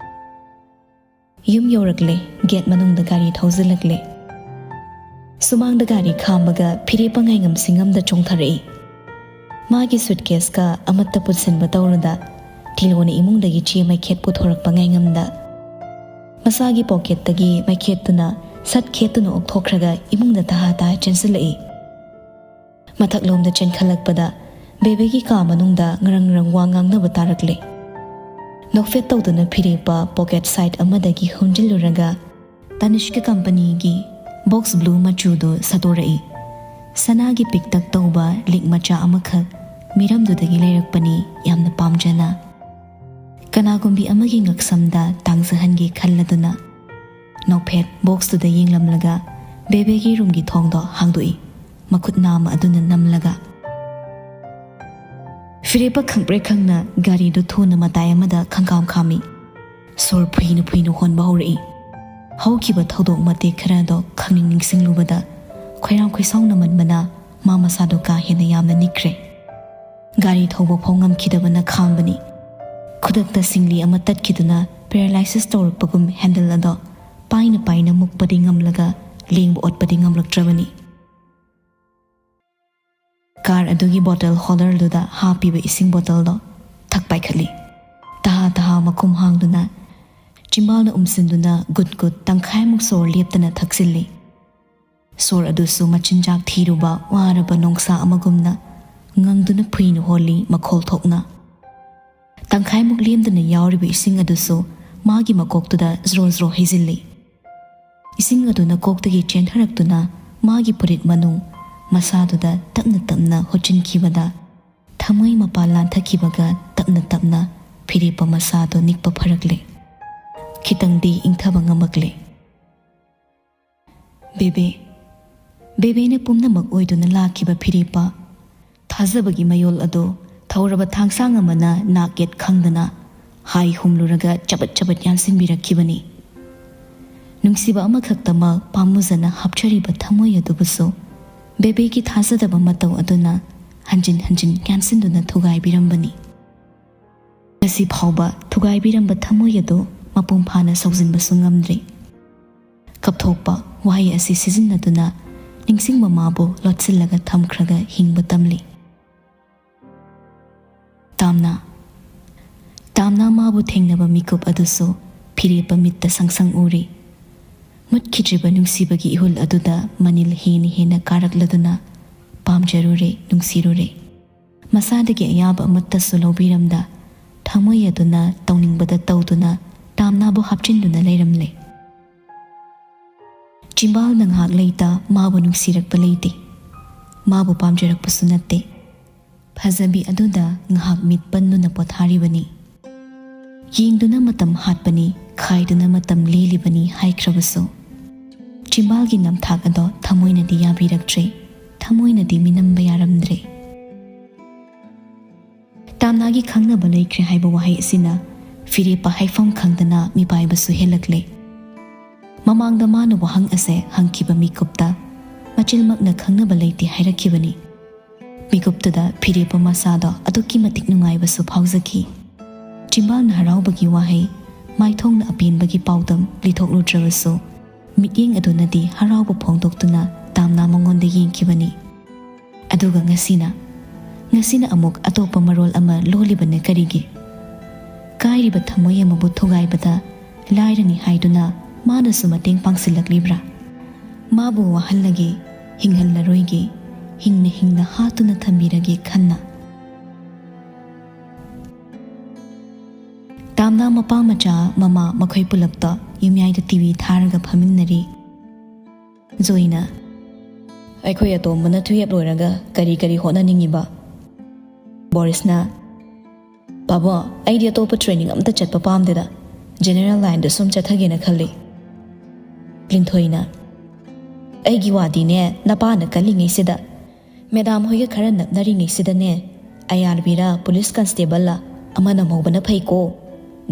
ꯌꯨꯝ ꯌꯧꯔꯛꯂꯦ꯫ ꯒꯦꯠ ꯃꯅꯨꯡꯗ ꯒꯥꯔꯤ ꯊꯧꯖꯤꯜꯂꯛꯂꯦ꯫ ꯁꯨꯃꯥꯡꯗ ꯒꯥꯔꯤ ꯈꯥꯝꯕꯒ ꯐꯤꯔꯦꯞꯄ ꯉꯥꯏꯉꯝ ꯁꯤꯡꯉꯝꯗ ꯆꯣꯡꯊꯔꯛꯏ꯫ ꯃꯥꯒꯤ ꯁꯨꯠꯀꯦꯁꯀ ꯑꯃꯠꯇ ꯄꯨꯟꯁꯤꯟꯕ ꯇꯧꯔꯨꯗ ꯇꯤꯂꯣꯅ ꯏꯃꯨꯡꯗꯒꯤ ꯆꯦ ꯃꯩꯈꯦꯠ ꯄꯨꯊꯣꯔꯛꯄ ꯉꯥꯏꯉꯝꯗ ꯃꯁꯥꯒꯤ ꯄꯣꯀꯦꯠꯇꯒꯤ ꯃꯩꯈꯦꯠꯇꯨꯅ ꯁꯠ ꯈꯦꯠꯇꯨꯅ ꯑꯣꯛꯊꯣꯛꯈ꯭ꯔꯒ ꯏꯃꯨꯡꯗ ꯇꯍꯥ ꯇꯍꯥ ꯆꯦꯟꯁꯤꯜꯂꯛꯏ꯫ ꯃꯊꯛꯂꯣꯝꯗ ꯆꯦꯟꯈꯠꯂꯛꯄꯗ ꯕꯦꯕꯦꯒꯤ ꯀꯥ ꯃꯅꯨꯡꯗ ꯉꯔꯪ ꯉꯔꯪ ꯋꯥ ꯉꯥꯡꯅꯕ ꯇꯥꯔꯛꯂꯦ꯫ ꯅꯣꯛꯐꯦꯠ ꯇꯧꯗꯨꯅ ꯐꯤꯔꯦꯞꯄ ꯄꯣꯀꯦꯠ ꯁꯥꯏꯠ ꯑꯃꯗꯒꯤ ꯍꯨꯝꯖꯤꯜꯂꯨꯔꯒ ꯇꯅꯤꯁꯀ ꯀꯝꯄꯅꯤꯒꯤ ꯕꯣꯛꯁ ꯕ꯭ꯂꯨ ꯃꯆꯨꯗꯨ ꯁꯠꯇꯣꯔꯛꯏ꯫ ꯁꯅꯥꯒꯤ ꯄꯤꯛꯇꯛ ꯇꯧꯕ ꯂꯤꯛ ꯃꯆꯥ ꯑꯃꯈꯛ ꯃꯤꯔꯝꯗꯨꯗꯒꯤ ꯂꯩꯔꯛꯄꯅꯤ, ꯌꯥꯝꯅ ꯄꯥꯝꯖꯅ꯫ ꯀꯅꯥꯒꯨꯝꯕꯤ ꯑꯃꯒꯤ ꯉꯛꯁꯝꯗ ꯇꯥꯡꯖꯍꯟꯒꯦ ꯈꯜꯂꯗꯨꯅ ꯅꯣꯛꯐꯦꯠ ꯕꯣꯛꯁꯇꯨꯗ ꯌꯦꯡꯂꯝꯂꯒ ꯕꯦꯕꯦꯒꯤ ꯔꯨꯝꯒꯤ ꯊꯣꯡꯗꯣ ꯍꯥꯡꯗꯣꯛꯏ, ꯃꯈꯨꯠ ꯅꯥꯝꯃ ꯑꯗꯨꯅ ꯅꯝꯂꯒ꯫ ꯐꯤꯔꯦꯞꯄ ꯈꯪꯄ꯭ꯔꯦꯛ ꯈꯪꯅ ꯒꯥꯔꯤꯗꯨ ꯊꯨꯅ ꯃꯇꯥꯏ ꯑꯃꯗ ꯈꯪꯀꯥꯝ ꯈꯥꯝꯃꯤ꯫ ꯁꯣꯔ ꯐꯨꯏꯅ ꯐꯨꯏꯅ ꯍꯣꯟꯕ ꯍꯧꯔꯛꯏ꯫ ꯍꯧꯈꯤꯕ ꯊꯧꯗꯣꯛ ꯃꯇꯦꯛ ꯈꯔꯗꯣ ꯈꯪꯅꯤꯡ ꯅꯤꯡꯁꯤꯡꯂꯨꯕꯗ ꯈꯣꯏꯔꯥꯡ ꯈꯣꯏꯁꯥꯎꯅꯃꯟꯕꯅ ꯃꯥ ꯃꯁꯥꯗꯣ ꯀꯥ ꯍꯦꯟꯅ ꯌꯥꯝꯅ ꯅꯤꯛꯈ꯭ꯔꯦ꯫ ꯒꯥꯔꯤ ꯊꯧꯕ ꯐꯥꯎ ꯉꯝꯈꯤꯗꯕꯅ ꯈꯥꯡꯕꯅꯤ꯫ ꯈꯨꯗꯛꯇ ꯁꯤꯡꯂꯤ ꯑꯃ ꯇꯠꯈꯤꯗꯨꯅ ꯄꯦꯔꯥꯂꯥꯏꯁꯤꯁ ꯇꯧꯔꯛꯄꯒꯨꯝ ꯍꯦꯟꯗꯜ ꯑꯗꯣ ꯄꯥꯏꯅ ꯄꯥꯏꯅ ꯃꯨꯛꯄꯗꯤ ꯉꯝꯂꯒ ꯂꯦꯡꯕ ꯑꯣꯠꯄꯗꯤ ꯉꯝꯂꯛꯇ꯭ꯔꯕꯅꯤ꯫ ꯀꯥꯔ ꯑꯗꯨꯒꯤ ꯕꯣꯇꯜ ꯍꯣꯜꯗꯔꯗꯨꯗ ꯍꯥꯞꯄꯤꯕ ꯏꯁꯤꯡ ꯕꯣꯇꯜꯗꯣ ꯊꯛ ꯄꯥꯏꯈꯠꯂꯤ꯫ ꯇꯍꯥ ꯇꯍꯥ ꯃꯈꯨꯝ ꯍꯥꯡꯗꯨꯅ ꯆꯤꯝꯕꯥꯜꯅ ꯎꯝꯁꯤꯟꯗꯨꯅ ꯒꯨꯠ ꯒꯨꯠ ꯇꯪꯈꯥꯏꯃꯨꯛ ꯁꯣꯔ ꯂꯦꯞꯇꯅ ꯊꯛꯆꯤꯜꯂꯤ꯫ ꯁꯣꯔ ꯑꯗꯨꯁꯨ ꯃꯆꯤꯟꯖꯥꯛ ꯊꯤꯔꯨꯕ ꯋꯥꯔꯕ ꯅꯣꯡꯁꯥ ꯑꯃꯒꯨꯝꯅ ꯉꯪꯗꯨꯅ ꯐꯨꯏꯅ ꯍꯣꯜꯂꯤ ꯃꯈꯣꯜ ꯊꯣꯛꯅ꯫ ꯇꯪꯈꯥꯏꯃꯨꯛ ꯂꯦꯝꯗꯅ ꯌꯥꯎꯔꯤꯕ ꯏꯁꯤꯡ ꯑꯗꯨꯁꯨ ꯃꯥꯒꯤ ꯃꯀꯣꯛꯇꯨꯗ ꯖ꯭ꯔꯣ ꯖ꯭ꯔꯣ ꯍꯩꯖꯤꯜꯂꯤ꯫ ꯏꯁꯤꯡ ꯑꯗꯨꯅ ꯀꯣꯛꯇꯒꯤ ꯆꯦꯟꯊꯔꯛꯇꯨꯅ ꯃꯥꯒꯤ ꯐꯨꯔꯤꯠ ꯃꯅꯨꯡ ꯃꯁꯥꯗꯨꯗ ꯇꯞꯅ ꯇꯞꯅ ꯍꯨꯠꯆꯤꯟꯈꯤꯕꯗ, ꯊꯃꯣꯏ ꯃꯄꯥ ꯂꯥꯟꯊꯈꯤꯕꯒ ꯇꯞꯅ ꯇꯞꯅ ꯐꯤꯔꯦꯞꯄ ꯃꯁꯥꯗꯣ ꯅꯤꯛꯄ ꯐꯔꯛꯂꯦ꯫ ꯈꯤꯇꯪꯗꯤ ꯏꯪꯊꯕ ꯉꯝꯃꯛꯂꯦ꯫ ꯕꯦꯕꯦ, ꯕꯦꯕꯦꯅ ꯄꯨꯝꯅꯃꯛ ꯑꯣꯏꯗꯨꯅ ꯂꯥꯛꯈꯤꯕ ꯐꯤꯔꯦꯞꯄ, ꯊꯥꯖꯕꯒꯤ ꯃꯌꯣꯜ ꯑꯗꯣ ꯊꯧꯔꯕ ꯊꯥꯡꯁꯥꯡ ꯑꯃꯅ ꯅꯥꯛ ꯌꯦꯠ ꯈꯪꯗꯅ ꯍꯥꯏ ꯍꯨꯝꯂꯨꯔꯒ ꯆꯕꯠ ꯆꯕꯠ ꯌꯥꯟꯁꯤꯟꯕꯤꯔꯛꯈꯤꯕꯅꯤ꯫ ꯅꯨꯡꯁꯤꯕ ꯑꯃꯈꯛꯇꯃꯛ ꯄꯥꯝꯃꯨꯖꯅ ꯍꯥꯞꯆꯔꯤꯕ ꯊꯃꯣꯏ ꯑꯗꯨꯕꯨꯁꯨ ꯕꯦꯕꯦꯒꯤ ꯊꯥꯖꯗꯕ ꯃꯇꯧ ꯑꯗꯨꯅ ꯍꯟꯖꯤꯟ ꯍꯟꯖꯤꯟ ꯌꯥꯟꯁꯤꯟꯗꯨꯅ ꯊꯨꯒꯥꯏꯕꯤꯔꯝꯕꯅꯤ꯫ ꯉꯁꯤ ꯐꯥꯎꯕ ꯊꯨꯒꯥꯏꯕꯤꯔꯝꯕ ꯊꯃꯣꯏ ꯑꯗꯨ ꯃꯄꯨꯡ ꯐꯥꯅ ꯁꯧꯖꯤꯟꯕꯁꯨ ꯉꯝꯗ꯭ꯔꯤ꯫ ꯀꯞꯊꯣꯛꯄ ꯋꯥꯍꯩ ꯑꯁꯤ ꯁꯤꯖꯤꯟꯅꯗꯨꯅ ꯅꯤꯡꯁꯤꯡꯕ ꯃꯥꯕꯨ ꯂꯣꯠꯁꯤꯜꯂꯒ ꯊꯝꯈ꯭ꯔꯒ ꯍꯤꯡꯕ ꯇꯝꯂꯤ꯫ ꯇꯥꯝꯅꯥ꯫ ꯇꯥꯝꯅꯥ ꯃꯥꯕꯨ ꯊꯦꯡꯅꯕ ꯃꯤꯀꯨꯞ ꯑꯗꯨꯁꯨ ꯐꯤꯔꯦꯞꯄ ꯃꯤꯠꯇ ꯁꯪ ꯁꯪ ꯎꯔꯤ꯫ ꯃꯨꯠꯈꯤꯗ꯭ꯔꯤꯕ ꯅꯨꯡꯁꯤꯕꯒꯤ ꯏꯍꯨꯜ ꯑꯗꯨꯗ ꯃꯅꯤꯜ ꯍꯦꯟꯅ ꯍꯦꯟꯅ ꯀꯥꯔꯛꯂꯗꯨꯅ ꯄꯥꯝꯖꯔꯨꯔꯦ, ꯅꯨꯡꯁꯤꯔꯨꯔꯦ꯫ ꯃꯁꯥꯗꯒꯤ ꯑꯌꯥꯕ ꯑꯃꯠꯇꯁꯨ ꯂꯧꯕꯤꯔꯝꯗ, ꯊꯃꯣꯏ ꯑꯗꯨꯅ ꯇꯧꯅꯤꯡꯕꯗ ꯇꯧꯗꯨꯅ ꯇꯥꯝꯅꯥꯕꯨ ꯍꯥꯞꯆꯤꯟꯗꯨꯅ ꯂꯩꯔꯝꯂꯦ꯫ ꯆꯤꯝꯕꯥꯜꯅ ꯉꯥꯏꯍꯥꯛ ꯂꯩꯇ ꯃꯥꯕꯨ ꯅꯨꯡꯁꯤꯔꯛꯄ ꯂꯩꯇꯦ, ꯃꯥꯕꯨ ꯄꯥꯝꯖꯔꯛꯄꯁꯨ ꯅꯠꯇꯦ꯫ ꯐꯖꯕꯤ ꯑꯗꯨꯗ ꯉꯥꯏꯍꯥꯛ ꯃꯤꯠ ꯄꯟꯗꯨꯅ ꯄꯣꯊꯥꯔꯤꯕꯅꯤ꯫ ꯌꯦꯡꯗꯨꯅ ꯃꯇꯝ ꯍꯥꯠꯄꯅꯤ, ꯈꯥꯏꯗꯨꯅ ꯃꯇꯝ ꯂꯦꯜꯂꯤꯕꯅꯤ ꯍꯥꯏꯈ꯭ꯔꯕꯁꯨ, ꯆꯤꯝꯕꯥꯜꯒꯤ ꯅꯝꯊꯥꯛ ꯑꯗꯣ ꯊꯃꯣꯏꯅꯗꯤ ꯌꯥꯕꯤꯔꯛꯇ꯭ꯔꯦ, ꯊꯃꯣꯏꯅꯗꯤ ꯃꯤꯅꯝꯕ ꯌꯥꯔꯝꯗ꯭ꯔꯦ꯫ ꯇꯥꯝꯅꯥꯒꯤ ꯈꯪꯅꯕ ꯂꯩꯈ꯭ꯔꯦ ꯍꯥꯏꯕ ꯋꯥꯍꯩ ꯑꯁꯤꯅ ꯐꯤꯔꯦꯞꯄ ꯍꯥꯏꯐꯝ ꯈꯪꯗꯅ ꯃꯤꯄꯥꯏꯕꯁꯨ ꯍꯦꯜꯂꯛꯂꯦ꯫ ꯃꯃꯥꯡꯗ ꯃꯥꯅ ꯋꯥꯍꯪ ꯑꯁꯦ ꯍꯪꯈꯤꯕ ꯃꯤꯀꯨꯞꯇ ꯃꯆꯤꯜꯃꯛꯅ ꯈꯪꯅꯕ ꯂꯩꯇꯦ ꯍꯥꯏꯔꯛꯈꯤꯕꯅꯤ꯫ ꯃꯤꯀꯨꯞꯇꯨꯗ ꯐꯤꯔꯦꯞꯄ ꯃꯁꯥꯗꯣ ꯑꯗꯨꯛꯀꯤ ꯃꯇꯤꯛ ꯅꯨꯡꯉꯥꯏꯕꯁꯨ ꯐꯥꯎꯖꯈꯤ꯫ ꯆꯤꯝꯕꯥꯜꯅ ꯍꯔꯥꯎꯕꯒꯤ ꯋꯥꯍꯩ, ꯃꯥꯏꯊꯣꯡꯅ ꯑꯄꯦꯟꯕꯒꯤ ꯄꯥꯎꯗꯝ ꯂꯤꯊꯣꯛꯂꯨꯗ꯭ꯔꯕꯁꯨ, ꯃꯤꯠꯌꯦꯡ ꯑꯗꯨꯅꯗꯤ ꯍꯔꯥꯎꯕ ꯐꯣꯡꯗꯣꯛꯇꯨꯅ ꯇꯥꯝꯅꯥ ꯃꯉꯣꯟꯗ ꯌꯦꯡꯈꯤꯕꯅꯤ꯫ ꯑꯗꯨꯒ ꯉꯁꯤꯅ, ꯉꯁꯤꯅ ꯑꯃꯨꯛ ꯑꯇꯣꯞꯄ ꯃꯔꯣꯜ ꯑꯃ ꯂꯣꯜꯂꯤꯕꯅ ꯀꯔꯤꯒꯤ? ꯀꯥꯏꯔꯤꯕ ꯊꯃꯣꯏ ꯑꯃꯕꯨ ꯊꯨꯒꯥꯏꯕꯗ ꯂꯥꯏꯔꯅꯤ ꯍꯥꯏꯗꯨꯅ ꯃꯥꯅꯁꯨ ꯃꯇꯦꯡ ꯄꯥꯡꯁꯤꯜꯂꯛꯂꯤꯕ꯭ꯔꯥ? ꯃꯥꯕꯨ ꯋꯥꯍꯜꯂꯒꯦ, ꯍꯤꯡꯍꯜꯂꯔꯣꯏꯒꯦ, ꯍꯤꯡꯅ ꯍꯤꯡꯅ ꯍꯥꯠꯇꯨꯅ ꯊꯝꯕꯤꯔꯒꯦ ꯈꯟꯅ꯫ ꯇꯥꯝꯅ ꯃꯄꯥ ꯃꯆꯥ ꯃꯃꯥ ꯃꯈꯣꯏ ꯄꯨꯂꯞꯇ ꯌꯨꯝꯌꯥꯏꯗ ꯇꯤꯚꯤ ꯊꯥꯔꯒ ꯐꯝꯃꯤꯟꯅꯔꯤ꯫ ꯖꯣꯏꯅ, "ꯑꯩꯈꯣꯏ ꯑꯇꯣꯝꯕꯅ ꯇꯨꯌꯦꯞ ꯂꯣꯏꯔꯒ ꯀꯔꯤ ꯀꯔꯤ ꯍꯣꯠꯅꯅꯤꯡꯉꯤꯕ?" ꯕꯣꯔꯤꯁꯅ, "ꯄꯥꯕꯣ, ꯑꯩꯗꯤ ꯑꯇꯣꯞꯄ ꯇ꯭ꯔꯦꯅꯤꯡ ꯑꯝꯇ ꯆꯠꯄ ꯄꯥꯝꯗꯦꯗ, ꯖꯦꯅꯦꯔꯦꯜ ꯂꯥꯏꯟꯗ ꯁꯨꯝ ꯆꯠꯊꯒꯦꯅ ꯈꯜꯂꯤ꯫" ꯂꯤꯟꯊꯣꯏꯅ, "ꯑꯩꯒꯤ ꯋꯥꯗꯤꯅꯦ, ꯅꯄꯥꯅ ꯀꯜꯂꯤꯉꯩꯁꯤꯗ, ꯃꯦꯗꯥꯝ ꯍꯣꯏꯒ ꯈꯔ ꯅꯛꯅꯔꯤꯉꯩꯁꯤꯗꯅꯦ, ꯑꯥꯏ ꯑꯥꯔ ꯕꯤꯔ ꯄꯨꯂꯤꯁ ꯀꯟꯁꯇꯦꯕꯜꯂ ꯑꯃ ꯅꯝꯍꯧꯕꯅ ꯐꯩꯀꯣ꯫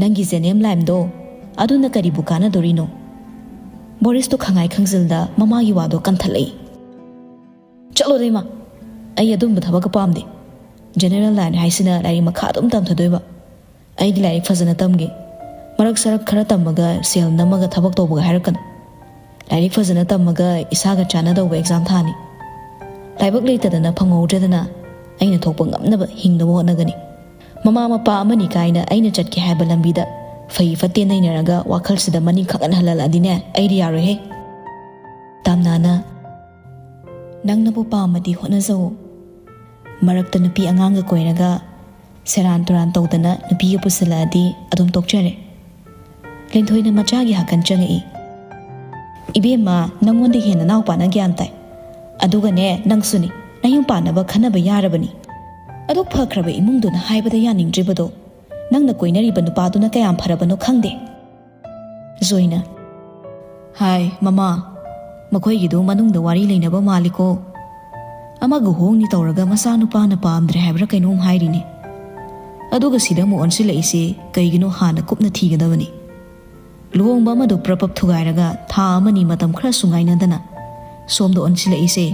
ꯅꯪꯒꯤ ꯖꯦꯅꯦꯝ ꯂꯥꯏꯝꯗꯣ ꯑꯗꯨꯅ ꯀꯔꯤꯕꯨ ꯀꯥꯟꯅꯗꯣꯔꯤꯅꯣ?" ꯕꯣꯔꯤꯁꯇꯣ ꯈꯪꯉꯥꯏ ꯈꯪꯖꯤꯜꯗ ꯃꯃꯥꯒꯤ ꯋꯥꯗꯣ ꯀꯟꯊꯠꯂꯛꯏ꯫ "ꯆꯠꯂꯣꯗ ꯏꯃꯥ, ꯑꯩ ꯑꯗꯨꯝꯕ ꯊꯕꯛꯀ ꯄꯥꯝꯗꯦ꯫ ꯖꯦꯅꯦꯔꯦꯜ ꯂꯥꯏꯟ ꯍꯥꯏꯁꯤꯅ ꯂꯥꯏꯔꯤꯛ ꯃꯈꯥ ꯑꯗꯨꯝ ꯇꯝꯊꯗꯣꯏꯕ꯫ ꯑꯩꯗꯤ ꯂꯥꯏꯔꯤꯛ ꯐꯖꯅ ꯇꯝꯒꯦ꯫ ꯃꯔꯛ ꯁꯔꯛ ꯈꯔ ꯇꯝꯃꯒ ꯁꯦꯜ ꯅꯝꯃꯒ ꯊꯕꯛ ꯇꯧꯕꯒ ꯍꯥꯏꯔꯛꯀꯅꯨ꯫ ꯂꯥꯏꯔꯤꯛ ꯐꯖꯅ ꯇꯝꯃꯒ ꯏꯁꯥꯒ ꯆꯥꯟꯅꯗꯧꯕ ꯑꯦꯛꯖꯥꯝ ꯊꯥꯅꯤ꯫ ꯂꯥꯏꯕꯛ ꯂꯩꯇꯗꯅ ꯐꯪꯍꯧꯗ꯭ꯔꯦꯗꯅ, ꯑꯩꯅ ꯊꯣꯛꯄ ꯉꯝꯅꯕ ꯍꯤꯡꯅꯕ ꯍꯣꯠꯅꯒꯅꯤ꯫ ꯃꯃꯥ ꯃꯄꯥ ꯑꯃꯅꯤ ꯀꯥꯏꯅ ꯑꯩꯅ ꯆꯠꯀꯦ ꯍꯥꯏꯕ ꯂꯝꯕꯤꯗ ꯐꯩ ꯐꯠꯇꯦ ꯅꯩꯅꯔꯒ ꯋꯥꯈꯜꯁꯤꯗ ꯃꯅꯤꯡ ꯈꯪꯍꯟ ꯍꯜꯍꯜꯂꯛꯑꯗꯤꯅꯦ, ꯑꯩꯗꯤ ꯌꯥꯔꯣꯏꯍꯦ꯫" ꯇꯥꯝꯅꯥꯅ, "ꯅꯪꯅꯕꯨ ꯄꯥꯝꯃꯗꯤ ꯍꯣꯠꯅꯖꯧ꯫ ꯃꯔꯛꯇ ꯅꯨꯄꯤ ꯑꯉꯥꯡꯒ ꯀꯣꯏꯔꯒ ꯁꯦꯔꯥꯟ ꯇꯨꯔꯥꯟ ꯇꯧꯗꯅ ꯅꯨꯄꯤꯒ ꯄꯨꯁꯤꯜꯂꯛꯑꯗꯤ ꯑꯗꯨꯝ ꯇꯣꯛꯆꯔꯦ꯫" ꯂꯤꯟꯊꯣꯏꯅ ꯃꯆꯥꯒꯤ ꯍꯥꯀꯟ ꯆꯪꯉꯛꯏ꯫ "ꯏꯕꯦꯝꯃ, ꯅꯪꯉꯣꯟꯗ ꯍꯦꯟꯅ ꯅꯥꯎꯄꯥꯅ ꯒ꯭ꯌꯥꯟ ꯇꯥꯏ꯫ ꯑꯗꯨꯒꯅꯦ, ꯅꯪꯁꯨꯅꯤ, ꯅꯌꯨꯝ ꯄꯥꯟꯅꯕ ꯈꯟꯅꯕ ꯌꯥꯔꯕꯅꯤ꯫ ꯑꯗꯨꯛ ꯐꯈ꯭ꯔꯕ ꯏꯃꯨꯡꯗꯨꯅ ꯍꯥꯏꯕꯗ ꯌꯥꯅꯤꯡꯗ꯭ꯔꯤꯕꯗꯣ ꯅꯪꯅ ꯀꯣꯏꯅꯔꯤꯕ ꯅꯨꯄꯥꯗꯨꯅ ꯀꯌꯥꯝ ꯐꯔꯕꯅꯣ ꯈꯪꯗꯦ꯫" ꯖꯣꯏꯅ, "ꯍꯥꯏ ꯃꯃꯥ, ꯃꯈꯣꯏꯒꯤꯗꯨ ꯃꯅꯨꯡꯗ ꯋꯥꯔꯤ ꯂꯩꯅꯕ ꯃꯥꯜꯂꯤꯀꯣ꯫ ꯑꯃꯒ ꯍꯣꯡꯅꯤ ꯇꯧꯔꯒ ꯃꯆꯥꯅꯨꯄꯥꯅ ꯄꯥꯝꯗ꯭ꯔꯦ ꯍꯥꯏꯕ꯭ꯔꯥ ꯀꯩꯅꯣꯝ ꯍꯥꯏꯔꯤꯅꯦ꯫ ꯑꯗꯨꯒ ꯁꯤꯗ ꯑꯃꯨꯛ ꯑꯣꯟꯁꯤꯜꯂꯛꯏꯁꯦ ꯀꯩꯒꯤꯅꯣ ꯍꯥꯟꯅ ꯀꯨꯞꯅ ꯊꯤꯒꯗꯕꯅꯤ꯫ ꯂꯨꯍꯣꯡꯕ ꯑꯃꯗꯨ ꯄ꯭ꯔꯞ ꯄꯞ ꯊꯨꯒꯥꯏꯔꯒ ꯊꯥ ꯑꯃꯅꯤ ꯃꯇꯝ ꯈꯔꯁꯨ ꯉꯥꯏꯅꯗꯅ ꯁꯣꯝꯗ ꯑꯣꯟꯁꯤꯜꯂꯛꯏꯁꯦ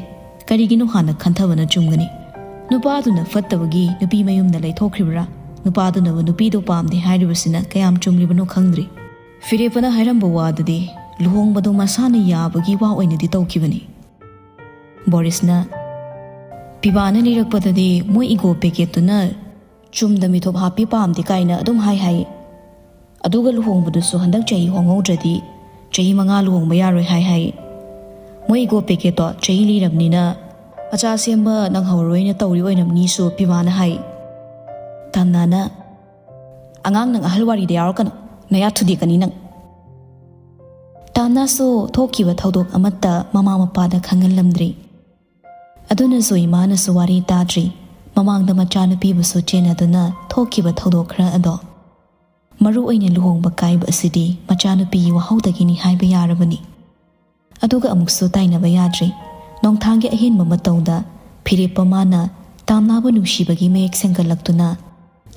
ꯀꯔꯤꯒꯤꯅꯣ ꯍꯥꯟꯅ ꯈꯟꯊꯕꯅ ꯆꯨꯝꯒꯅꯤ꯫ ꯅꯨꯄꯥꯗꯨꯅ ꯐꯠꯇꯕꯒꯤ ꯅꯨꯄꯤ ꯃꯌꯨꯝꯗ ꯂꯩꯊꯣꯛꯈ꯭ꯔꯤꯕ꯭ꯔꯥ? ꯅꯨꯄꯥꯗꯨꯅꯕꯨ ꯅꯨꯄꯤꯗꯣ ꯄꯥꯝꯗꯦ ꯍꯥꯏꯔꯤꯕꯁꯤꯅ ꯀꯌꯥꯝ ꯆꯨꯝꯂꯤꯕꯅꯣ ꯈꯪꯗ꯭ꯔꯤ꯫" ꯐꯤꯔꯦꯞꯄꯅ ꯍꯥꯏꯔꯝꯕ ꯋꯥꯗꯨꯗꯤ ꯂꯨꯍꯣꯡꯕꯗꯣ ꯃꯁꯥꯅ ꯌꯥꯕꯒꯤ ꯋꯥ ꯑꯣꯏꯅꯗꯤ ꯇꯧꯈꯤꯕꯅꯤ꯫ ꯕꯣꯔꯤꯁꯅ, "ꯄꯤꯕꯥꯅ ꯂꯤꯔꯛꯄꯗꯗꯤ ꯃꯣꯏ ꯏꯒꯣ ꯄꯦꯀꯦꯠꯇꯨꯅ ꯆꯨꯝꯗ ꯃꯤꯊꯣꯞ ꯍꯥꯞꯄꯤ ꯄꯥꯝꯗꯦ ꯀꯥꯏꯅ ꯑꯗꯨꯝ ꯍꯥꯏ ꯍꯥꯏ꯫ ꯑꯗꯨꯒ ꯂꯨꯍꯣꯡꯕꯗꯨꯁꯨ ꯍꯟꯗꯛ ꯆꯍꯤ ꯍꯣꯡꯍꯧꯗ꯭ꯔꯗꯤ ꯆꯍꯤ ꯃꯉꯥ ꯂꯨꯍꯣꯡꯕ ꯌꯥꯔꯣꯏ ꯍꯥꯏ ꯍꯥꯏ꯫ ꯃꯣꯏ ꯏꯒꯣ ꯄꯦꯀꯦꯠꯇꯣ ꯆꯍꯤ ꯂꯤꯔꯕꯅꯤꯅ "ꯃꯆꯥ ꯁꯦꯝꯕ ꯅꯪꯍꯧꯔꯣꯏꯅ ꯇꯧꯔꯤ ꯑꯣꯏꯔꯝꯅꯤꯁꯨ" ꯄꯤꯕꯥꯅ ꯍꯥꯏ꯫ ꯇꯥꯝꯅꯥꯅ, "ꯑꯉꯥꯡ, ꯅꯪ ꯑꯍꯜ ꯋꯥꯔꯤꯗ ꯌꯥꯎꯔꯛꯀꯅꯨ, ꯅꯌꯥ ꯊꯨꯗꯦꯛꯀꯅꯤ ꯅꯪ"꯫ ꯇꯥꯝꯅꯥꯁꯨ ꯊꯣꯛꯈꯤꯕ ꯊꯧꯗꯣꯛ ꯑꯃꯠꯇ ꯃꯃꯥ ꯃꯄꯥꯗ ꯈꯪꯍꯜꯂꯝꯗ꯭ꯔꯤ꯫ ꯑꯗꯨꯅꯁꯨ ꯏꯃꯥꯅꯁꯨ ꯋꯥꯔꯤ ꯇꯥꯗ꯭ꯔꯤ꯫ ꯃꯃꯥꯡꯗ ꯃꯆꯥꯅꯨꯄꯤꯕꯨꯁꯨ ꯆꯦꯟꯅꯗꯨꯅ ꯊꯣꯛꯈꯤꯕ ꯊꯧꯗꯣꯛ ꯈꯔ ꯑꯗꯣ꯫ ꯃꯔꯨ ꯑꯣꯏꯅ ꯂꯨꯍꯣꯡꯕ ꯀꯥꯏꯕ ꯑꯁꯤꯗꯤ ꯃꯆꯥꯅꯨꯄꯤꯒꯤ ꯋꯥꯍꯧꯗꯒꯤꯅꯤ ꯍꯥꯏꯕ ꯌꯥꯔꯕꯅꯤ꯫ ꯑꯗꯨꯒ ꯑꯃꯨꯛꯁꯨ ꯇꯥꯏꯅꯕ ꯌꯥꯗ꯭ꯔꯤ꯫ ꯅꯣꯡꯊꯥꯡꯒꯤ ꯑꯍꯦꯟꯕ ꯃꯇꯧꯗ ꯐꯤꯔꯦꯞꯄ ꯃꯥꯅ ꯇꯥꯝꯅꯥꯕꯨ ꯅꯨꯡꯁꯤꯕꯒꯤ ꯃꯌꯦꯛ ꯁꯦꯡꯒꯠꯂꯛꯇꯨꯅ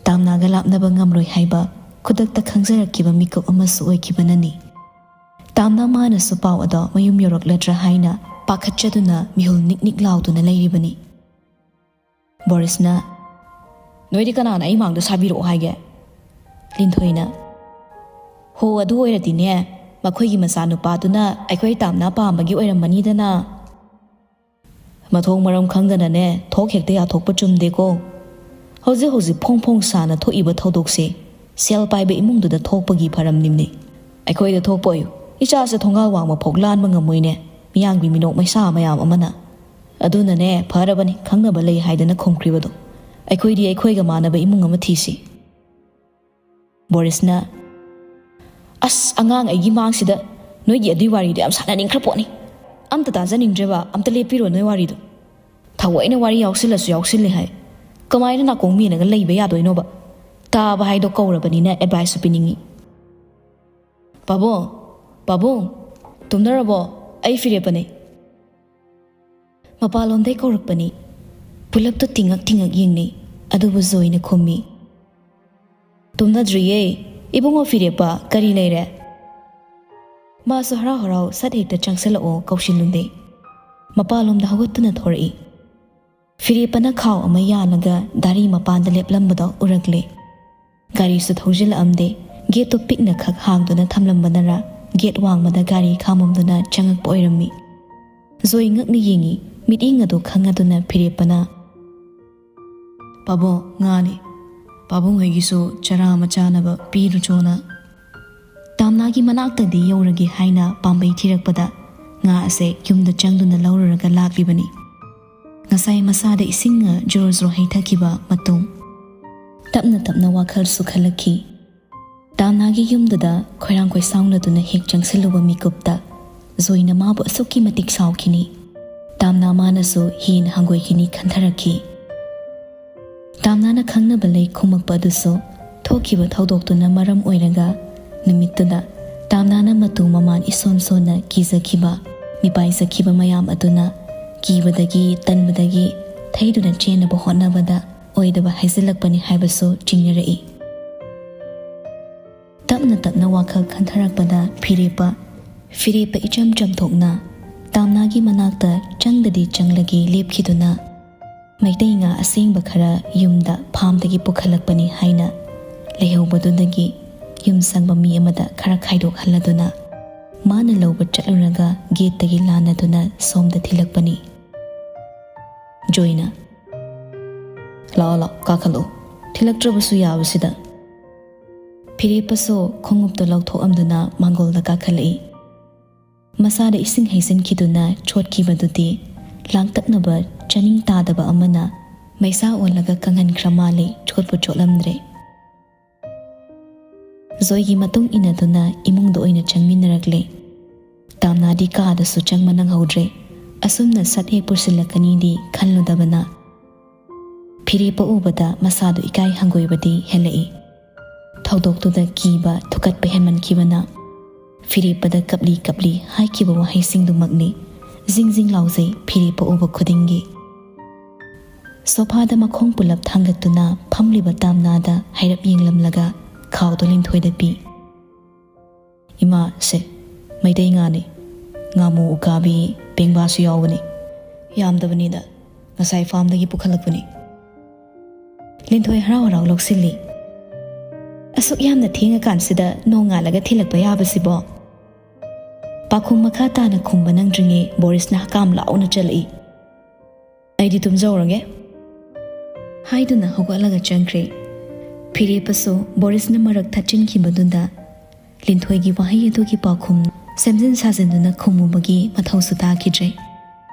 ꯇꯥꯝꯅꯥꯒ ꯂꯥꯞꯅꯕ ꯉꯝꯂꯣꯏ ꯍꯥꯏꯕ ꯈꯨꯗꯛꯇ ꯈꯪꯖꯔꯛꯈꯤꯕ ꯃꯤꯀꯨꯞ ꯑꯃꯁꯨ ꯑꯣꯏꯈꯤꯕꯅꯅꯤ꯫ ꯇꯥꯝꯅꯥ ꯃꯥꯅꯁꯨ ꯄꯥꯎ ꯑꯗꯣ ꯃꯌꯨꯝ ꯌꯧꯔꯛꯂꯗ꯭ꯔꯥ ꯍꯥꯏꯅ ꯄꯥꯈꯠꯆꯗꯨꯅ ꯃꯤꯍꯨꯜ ꯅꯤꯛ ꯅꯤꯛ ꯂꯥꯎꯗꯨꯅ ꯂꯩꯔꯤꯕꯅꯤ꯫ ꯕꯣꯔꯤꯁꯅ, "ꯅꯣꯏꯗꯤ ꯀꯅꯥꯅ ꯑꯩ ꯃꯥꯡꯗ ꯁꯥꯕꯤꯔꯛꯑꯣ ꯍꯥꯏꯒꯦ?" ꯂꯤꯟꯊꯣꯏꯅ, "ꯍꯣ, ꯑꯗꯨ ꯑꯣꯏꯔꯗꯤꯅꯦ, ꯃꯈꯣꯏꯒꯤ ꯃꯆꯥꯅꯨꯄꯥꯗꯨꯅ ꯑꯩꯈꯣꯏ ꯇꯥꯝꯅꯥ ꯄꯥꯝꯕꯒꯤ ꯑꯣꯏꯔꯝꯃꯅꯤꯗꯅ꯫ ꯃꯊꯣꯡ ꯃꯔꯝ ꯈꯪꯗꯅꯅꯦ ꯊꯣꯛ ꯍꯦꯛꯇ ꯌꯥꯊꯣꯛꯄ ꯆꯨꯝꯗꯦꯀꯣ꯫ ꯍꯧꯖꯤꯛ ꯍꯧꯖꯤꯛ ꯐꯣꯡ ꯐꯣꯡ ꯁꯥꯅ ꯊꯣꯛꯏꯕ ꯊꯧꯗꯣꯛꯁꯦ ꯁꯦꯜ ꯄꯥꯏꯕ ꯏꯃꯨꯡꯗꯨꯗ ꯊꯣꯛꯄꯒꯤ ꯐꯔꯝꯅꯤꯝꯅꯦ꯫ ꯑꯩꯈꯣꯏꯗ ꯊꯣꯛꯄ ꯑꯣꯏꯌꯨ, ꯏꯆꯥꯁꯦ ꯊꯣꯡꯒꯥꯜ ꯋꯥꯡꯃ ꯐꯥꯎ ꯂꯥꯟꯕ ꯉꯝꯃꯣꯏꯅꯦ, ꯃꯤꯌꯥꯡꯒꯤ ꯃꯤꯅꯣꯛ ꯃꯩꯁꯥ ꯃꯌꯥꯝ ꯑꯃꯅ꯫ ꯑꯗꯨꯅꯅꯦ, ꯐꯔꯕꯅꯤ ꯈꯪꯅꯕ ꯂꯩ ꯍꯥꯏꯗꯅ ꯈꯨꯝꯈ꯭ꯔꯤꯕꯗꯣ꯫ ꯑꯩꯈꯣꯏꯗꯤ ꯑꯩꯈꯣꯏꯒ ꯃꯥꯟꯅꯕ ꯏꯃꯨꯡ ꯑꯃ ꯊꯤꯁꯤ"꯫ ꯕꯣꯔꯤꯁꯅ, "ꯑꯁ, ꯑꯉꯥꯡ ꯑꯩꯒꯤ ꯃꯥꯡꯁꯤꯗ ꯅꯣꯏꯒꯤ ꯑꯗꯨꯏ ꯋꯥꯔꯤꯗꯣ ꯌꯥꯝ ꯁꯥꯟꯅꯅꯤꯡꯈ꯭ꯔ ꯄꯣꯠꯅꯤ꯫ ꯑꯝꯇ ꯇꯥꯖꯅꯤꯡꯗ꯭ꯔꯦꯕ, ꯑꯝꯇ ꯂꯦꯞꯄꯤꯔꯣ ꯅꯣꯏ ꯋꯥꯔꯤꯗꯣ꯫ ꯊꯑꯣꯏꯅ ꯋꯥꯔꯤ ꯌꯥꯎꯁꯤꯜꯂꯁꯨ ꯌꯥꯎꯁꯤꯜꯂꯦ ꯍꯥꯏ꯫ ꯀꯃꯥꯏꯅ ꯅꯥꯀꯣꯡ ꯃꯦꯜꯂꯒ ꯂꯩꯕ ꯌꯥꯗꯣꯏꯅꯣꯕ? ꯇꯥꯕ ꯍꯥꯏꯗꯣ ꯀꯧꯔꯕꯅꯤꯅ ꯑꯦꯗꯚꯥꯏꯁꯁꯨ ꯄꯤꯅꯤꯡꯉꯤ꯫ ꯄꯥꯕꯨꯡ, ꯄꯥꯕꯨꯡ, ꯇꯨꯝꯅꯔꯕꯣ? ꯑꯩ ꯐꯤꯔꯦꯞꯄꯅꯦ"꯫ ꯃꯄꯥꯟꯂꯣꯝꯗꯩ ꯀꯧꯔꯛꯄꯅꯤ꯫ ꯄꯨꯂꯞꯇꯨ ꯇꯤꯡꯉꯛ ꯇꯤꯡꯉꯛ ꯌꯦꯡꯅꯩ, ꯑꯗꯨꯕꯨ ꯖꯣꯏꯅ ꯈꯨꯝꯃꯤ, "ꯇꯨꯝꯅꯗ꯭ꯔꯤꯌꯦ꯫ ꯏꯕꯨꯡꯉꯣ ꯐꯤꯔꯦꯞꯄ, ꯀꯔꯤ ꯂꯩꯔꯦ?" ꯃꯥꯁꯨ ꯍꯔꯥꯎ ꯍꯔꯥꯎ ꯁꯠ ꯍꯦꯛꯇ ꯆꯪꯁꯜꯂꯛꯑꯣ ꯀꯧꯁꯤꯜꯂꯨꯗꯦ꯫ ꯃꯄꯥꯟꯂꯣꯝꯗ ꯍꯧꯒꯠꯇꯨꯅ ꯊꯣꯔꯛꯏ꯫ ꯐꯤꯔꯦꯞꯄꯅ ꯈꯥꯎ ꯑꯃ ꯌꯥꯜꯂꯒ ꯗꯥꯔꯤ ꯃꯄꯥꯟꯗ ꯂꯦꯞꯂꯝꯕꯗꯣ ꯎꯔꯛꯂꯦ꯫ ꯒꯥꯔꯤꯁꯨ ꯊꯧꯖꯤꯜꯂꯛꯑꯝꯗꯦ꯫ ꯒꯦꯠꯇꯨ ꯄꯤꯛꯅ ꯈꯛ ꯍꯥꯡꯗꯨꯅ ꯊꯝꯂꯝꯕꯅꯔ ꯒꯦꯠ ꯋꯥꯡꯃꯗ ꯒꯥꯔꯤ ꯈꯥꯝꯃꯝꯗꯨꯅ ꯆꯪꯉꯛꯄ ꯑꯣꯏꯔꯝꯃꯤ꯫ ꯖꯣꯏ ꯉꯛꯅ ꯌꯦꯡꯉꯤ꯫ ꯃꯤꯠꯌꯦꯡ ꯑꯗꯨ ꯈꯪꯉꯗꯨꯅ ꯐꯤꯔꯦꯞꯄꯅ, "ꯄꯥꯕꯨꯡ, ꯉꯥꯅꯤ꯫ ꯄꯥꯕꯨꯡ ꯍꯣꯏꯒꯤꯁꯨ ꯆꯔꯥ ꯑꯃ ꯆꯥꯅꯕ ꯄꯤꯔꯨꯆꯣꯅ"꯫ ꯇꯥꯝꯅꯥꯒꯤ ꯃꯅꯥꯛꯇꯗꯤ ꯌꯧꯔꯒꯦ ꯍꯥꯏꯅ ꯄꯥꯝꯕꯩ ꯊꯤꯔꯛꯄꯗ ꯉꯥ ꯑꯁꯦ ꯌꯨꯝꯗ ꯆꯪꯗꯨꯅ ꯂꯧꯔꯨꯔꯒ ꯂꯥꯛꯂꯤꯕꯅꯤ꯫ ꯉꯁꯥꯏ ꯃꯁꯥꯗ ꯏꯁꯤꯡꯅ ꯖꯣꯔꯣ ꯖꯣꯔꯣ ꯍꯩꯊꯈꯤꯕ ꯃꯇꯨꯡ, ꯇꯞꯅ ꯇꯞꯅ ꯋꯥꯈꯜꯁꯨ ꯈꯜꯂꯛꯈꯤ꯫ ꯇꯥꯝꯅꯥꯒꯤ ꯌꯨꯝꯗꯨꯗ ꯈꯣꯏꯔꯥꯡ ꯈꯣꯏꯁꯥꯎꯅꯗꯨꯅ ꯍꯦꯛ ꯆꯪꯁꯤꯜꯂꯨꯕ ꯃꯤꯀꯨꯞꯇ ꯖꯣꯏꯅ ꯃꯥꯕꯨ ꯑꯁꯨꯛꯀꯤ ꯃꯇꯤꯛ ꯁꯥꯎꯈꯤꯅꯤ, ꯇꯥꯝꯅꯥ ꯃꯥꯅꯁꯨ ꯍꯦꯟꯅ ꯍꯪꯒꯣꯏꯈꯤꯅꯤ ꯈꯟꯊꯔꯛꯈꯤ꯫ ꯇꯥꯝꯅꯥꯅ ꯈꯪꯅꯕ ꯂꯩ ꯈꯨꯝꯃꯛꯄ ꯑꯗꯨꯁꯨ ꯊꯣꯛꯈꯤꯕ ꯊꯧꯗꯣꯛꯇꯨꯅ ꯃꯔꯝ ꯑꯣꯏꯔꯒ ꯅꯨꯃꯤꯠꯇꯨꯗ ꯇꯥꯝꯅꯥꯅ ꯃꯇꯨ ꯃꯃꯥꯟ ꯏꯁꯣꯟ ꯁꯣꯟꯅ ꯀꯤꯖꯈꯤꯕ, ꯃꯤꯄꯥꯏꯖꯈꯤꯕ ꯃꯌꯥꯝ ꯑꯗꯨꯅ ꯀꯤꯕꯗꯒꯤ, ꯇꯟꯕꯗꯒꯤ ꯊꯩꯗꯨꯅ ꯆꯦꯟꯅꯕ ꯍꯣꯠꯅꯕꯗ ꯑꯣꯏꯗꯕ ꯍꯥꯏꯖꯤꯜꯂꯛꯄꯅꯤ ꯍꯥꯏꯕꯁꯨ ꯆꯤꯡꯅꯔꯛꯏ꯫ ꯇꯞꯅ ꯇꯞꯅ ꯋꯥꯈꯜ ꯈꯟꯊꯔꯛꯄꯗ ꯐꯤꯔꯦꯞꯄ, ꯐꯤꯔꯦꯞꯄ ꯏꯆꯝ ꯆꯝꯊꯣꯛꯅ ꯇꯥꯝꯅꯥꯒꯤ ꯃꯅꯥꯛꯇ ꯆꯪꯗꯗꯤ ꯆꯪꯂꯒꯦ ꯂꯦꯞꯈꯤꯗꯨꯅ, ꯃꯩꯇꯩ ꯉꯥ ꯑꯁꯦꯡꯕ ꯈꯔ ꯌꯨꯝꯗ ꯐꯥꯝꯗꯒꯤ ꯄꯨꯈꯠꯂꯛꯄꯅꯤ ꯍꯥꯏꯅ ꯂꯩꯍꯧꯕꯗꯨꯗꯒꯤ ꯌꯨꯝ ꯁꯪꯕ ꯃꯤ ꯑꯃꯗ ꯈꯔ ꯈꯥꯏꯗꯣꯛꯍꯜꯂꯗꯨꯅ ꯃꯥꯅ ꯂꯧꯕ ꯆꯠꯂꯨꯔꯒ ꯒꯦꯠꯇꯒꯤ ꯂꯥꯟꯅꯗꯨꯅ ꯁꯣꯝꯗ ꯊꯤꯜꯂꯛꯄꯅꯤ꯫ ꯖꯣꯏꯅ, "ꯂꯥꯛꯑꯣ, ꯂꯥꯛꯑꯣ, ꯀꯥꯈꯠꯂꯛꯑꯣ, ꯊꯤꯜꯂꯛꯇ꯭ꯔꯕꯁꯨ ꯌꯥꯕꯁꯤꯗ꯫" ꯐꯤꯔꯦꯞꯄꯁꯨ ꯈꯣꯡꯎꯞꯇꯨ ꯂꯧꯊꯣꯛꯑꯝꯗꯨꯅ ꯃꯥꯡꯒꯣꯜꯗ ꯀꯥꯈꯠꯂꯛꯏ꯫ ꯃꯁꯥꯗ ꯏꯁꯤꯡ ꯍꯩꯖꯤꯟꯈꯤꯗꯨꯅ ꯆꯣꯠꯈꯤꯕꯗꯨꯗꯤ ꯂꯥꯡꯇꯛꯅꯕ ꯆꯥꯅꯤꯡ ꯇꯥꯗꯕ ꯑꯃꯅ ꯃꯩꯁꯥ ꯑꯣꯜꯂꯒ ꯀꯪꯍꯟꯈ꯭ꯔ ꯃꯥꯜꯂꯦ, ꯆꯣꯠꯄꯨ ꯆꯣꯠꯂꯝꯗ꯭ꯔꯦ꯫ ꯖꯣꯏꯒꯤ ꯃꯇꯨꯡ ꯏꯟꯅꯗꯨꯅ ꯏꯃꯨꯡꯗ ꯑꯣꯏꯅ ꯆꯪꯃꯤꯟꯅꯔꯛꯂꯦ꯫ ꯇꯥꯝꯅꯥꯗꯤ ꯀꯥꯗꯁꯨ ꯆꯪꯕ ꯅꯪꯍꯧꯗ꯭ꯔꯦ꯫ ꯑꯁꯨꯝꯅ ꯁꯠ ꯍꯦꯛ ꯄꯨꯁꯤꯜꯂꯛꯀꯅꯤꯗꯤ ꯈꯜꯂꯨꯗꯕꯅ ꯐꯤꯔꯦꯞꯄ ꯎꯕꯗ ꯃꯁꯥꯗꯨ ꯏꯀꯥꯏ ꯍꯪꯒꯣꯏꯕꯗꯤ ꯍꯦꯜꯂꯛꯏ꯫ ꯊꯧꯗꯣꯛꯇꯨꯗ ꯀꯤꯕ ꯊꯨꯀꯠꯄ ꯍꯦꯟꯃꯟꯈꯤꯕꯅ ꯐꯤꯔꯦꯞꯄꯗ ꯀꯞꯂꯤ ꯀꯞꯂꯤ ꯍꯥꯏꯈꯤꯕ ꯋꯥꯍꯩꯁꯤꯡꯗꯨꯃꯛꯅꯤ ꯖꯤꯡ ꯖꯤꯡ ꯂꯥꯎꯖꯩ ꯐꯤꯔꯦꯞꯄ ꯎꯕ ꯈꯨꯗꯤꯡꯒꯤ꯫ ꯁꯣꯐꯥꯗ ꯃꯈꯣꯡ ꯄꯨꯂꯞ ꯊꯥꯡꯒꯠꯇꯨꯅ ꯐꯝꯂꯤꯕ ꯇꯥꯝꯅꯥꯗ ꯍꯥꯏꯔꯞ ꯌꯦꯡꯂꯝꯂꯒ ꯈꯥꯎꯗꯨ ꯂꯤꯟꯊꯣꯏꯗ ꯄꯤ꯫ "ꯏꯃꯥ, ꯁꯦ, ꯃꯩꯇꯩ ꯉꯥꯅꯤ, ꯉꯥꯃꯨ, ꯎꯀꯥꯕꯤ, ꯄꯦꯡꯕꯥꯁꯨ ꯌꯥꯎꯕꯅꯤ꯫ ꯌꯥꯝꯗꯕꯅꯤꯗ, ꯉꯁꯥꯏ ꯐꯥꯝꯗꯒꯤ ꯄꯨꯈꯠꯂꯛꯄꯅꯤ꯫" ꯂꯤꯟꯊꯣꯏ ꯍꯔꯥꯎ ꯍꯔꯥꯎ ꯂꯧꯁꯤꯜꯂꯤ꯫ "ꯑꯁꯨꯛ ꯌꯥꯝꯅ ꯊꯦꯡꯉꯀꯥꯟꯁꯤꯗ ꯅꯣꯡꯉꯥꯜꯂꯒ ꯊꯤꯜꯂꯛꯄ ꯌꯥꯕꯁꯤꯕꯣ?" ꯄꯥꯈꯨꯝ ꯃꯈꯥ ꯇꯥꯅ ꯈꯨꯝꯕ ꯅꯪꯗ꯭ꯔꯤꯉꯩ ꯕꯣꯔꯤꯁꯅ ꯍꯀꯥꯝ ꯂꯥꯎꯅ ꯆꯜꯂꯛꯏ꯫ "ꯑꯩꯗꯤ ꯇꯨꯝꯖꯍꯧꯔꯒꯦ" ꯍꯥꯏꯗꯨꯅ ꯍꯧꯒꯠꯂꯒ ꯆꯪꯈ꯭ꯔꯦ꯫ ꯐꯤꯔꯦꯞꯄꯁꯨ ꯕꯣꯔꯤꯁꯅ ꯃꯔꯛ ꯊꯠꯆꯤꯟꯈꯤꯕꯗꯨꯗ ꯂꯤꯟꯊꯣꯏꯒꯤ ꯋꯥꯍꯩ ꯑꯗꯨꯒꯤ ꯄꯥꯎꯈꯨꯝ ꯁꯦꯝꯖꯤꯟ ꯁꯥꯖꯤꯟꯗꯨꯅ ꯈꯨꯝꯃꯨꯕꯒꯤ ꯃꯊꯧꯁꯨ ꯇꯥꯈꯤꯗ꯭ꯔꯦ꯫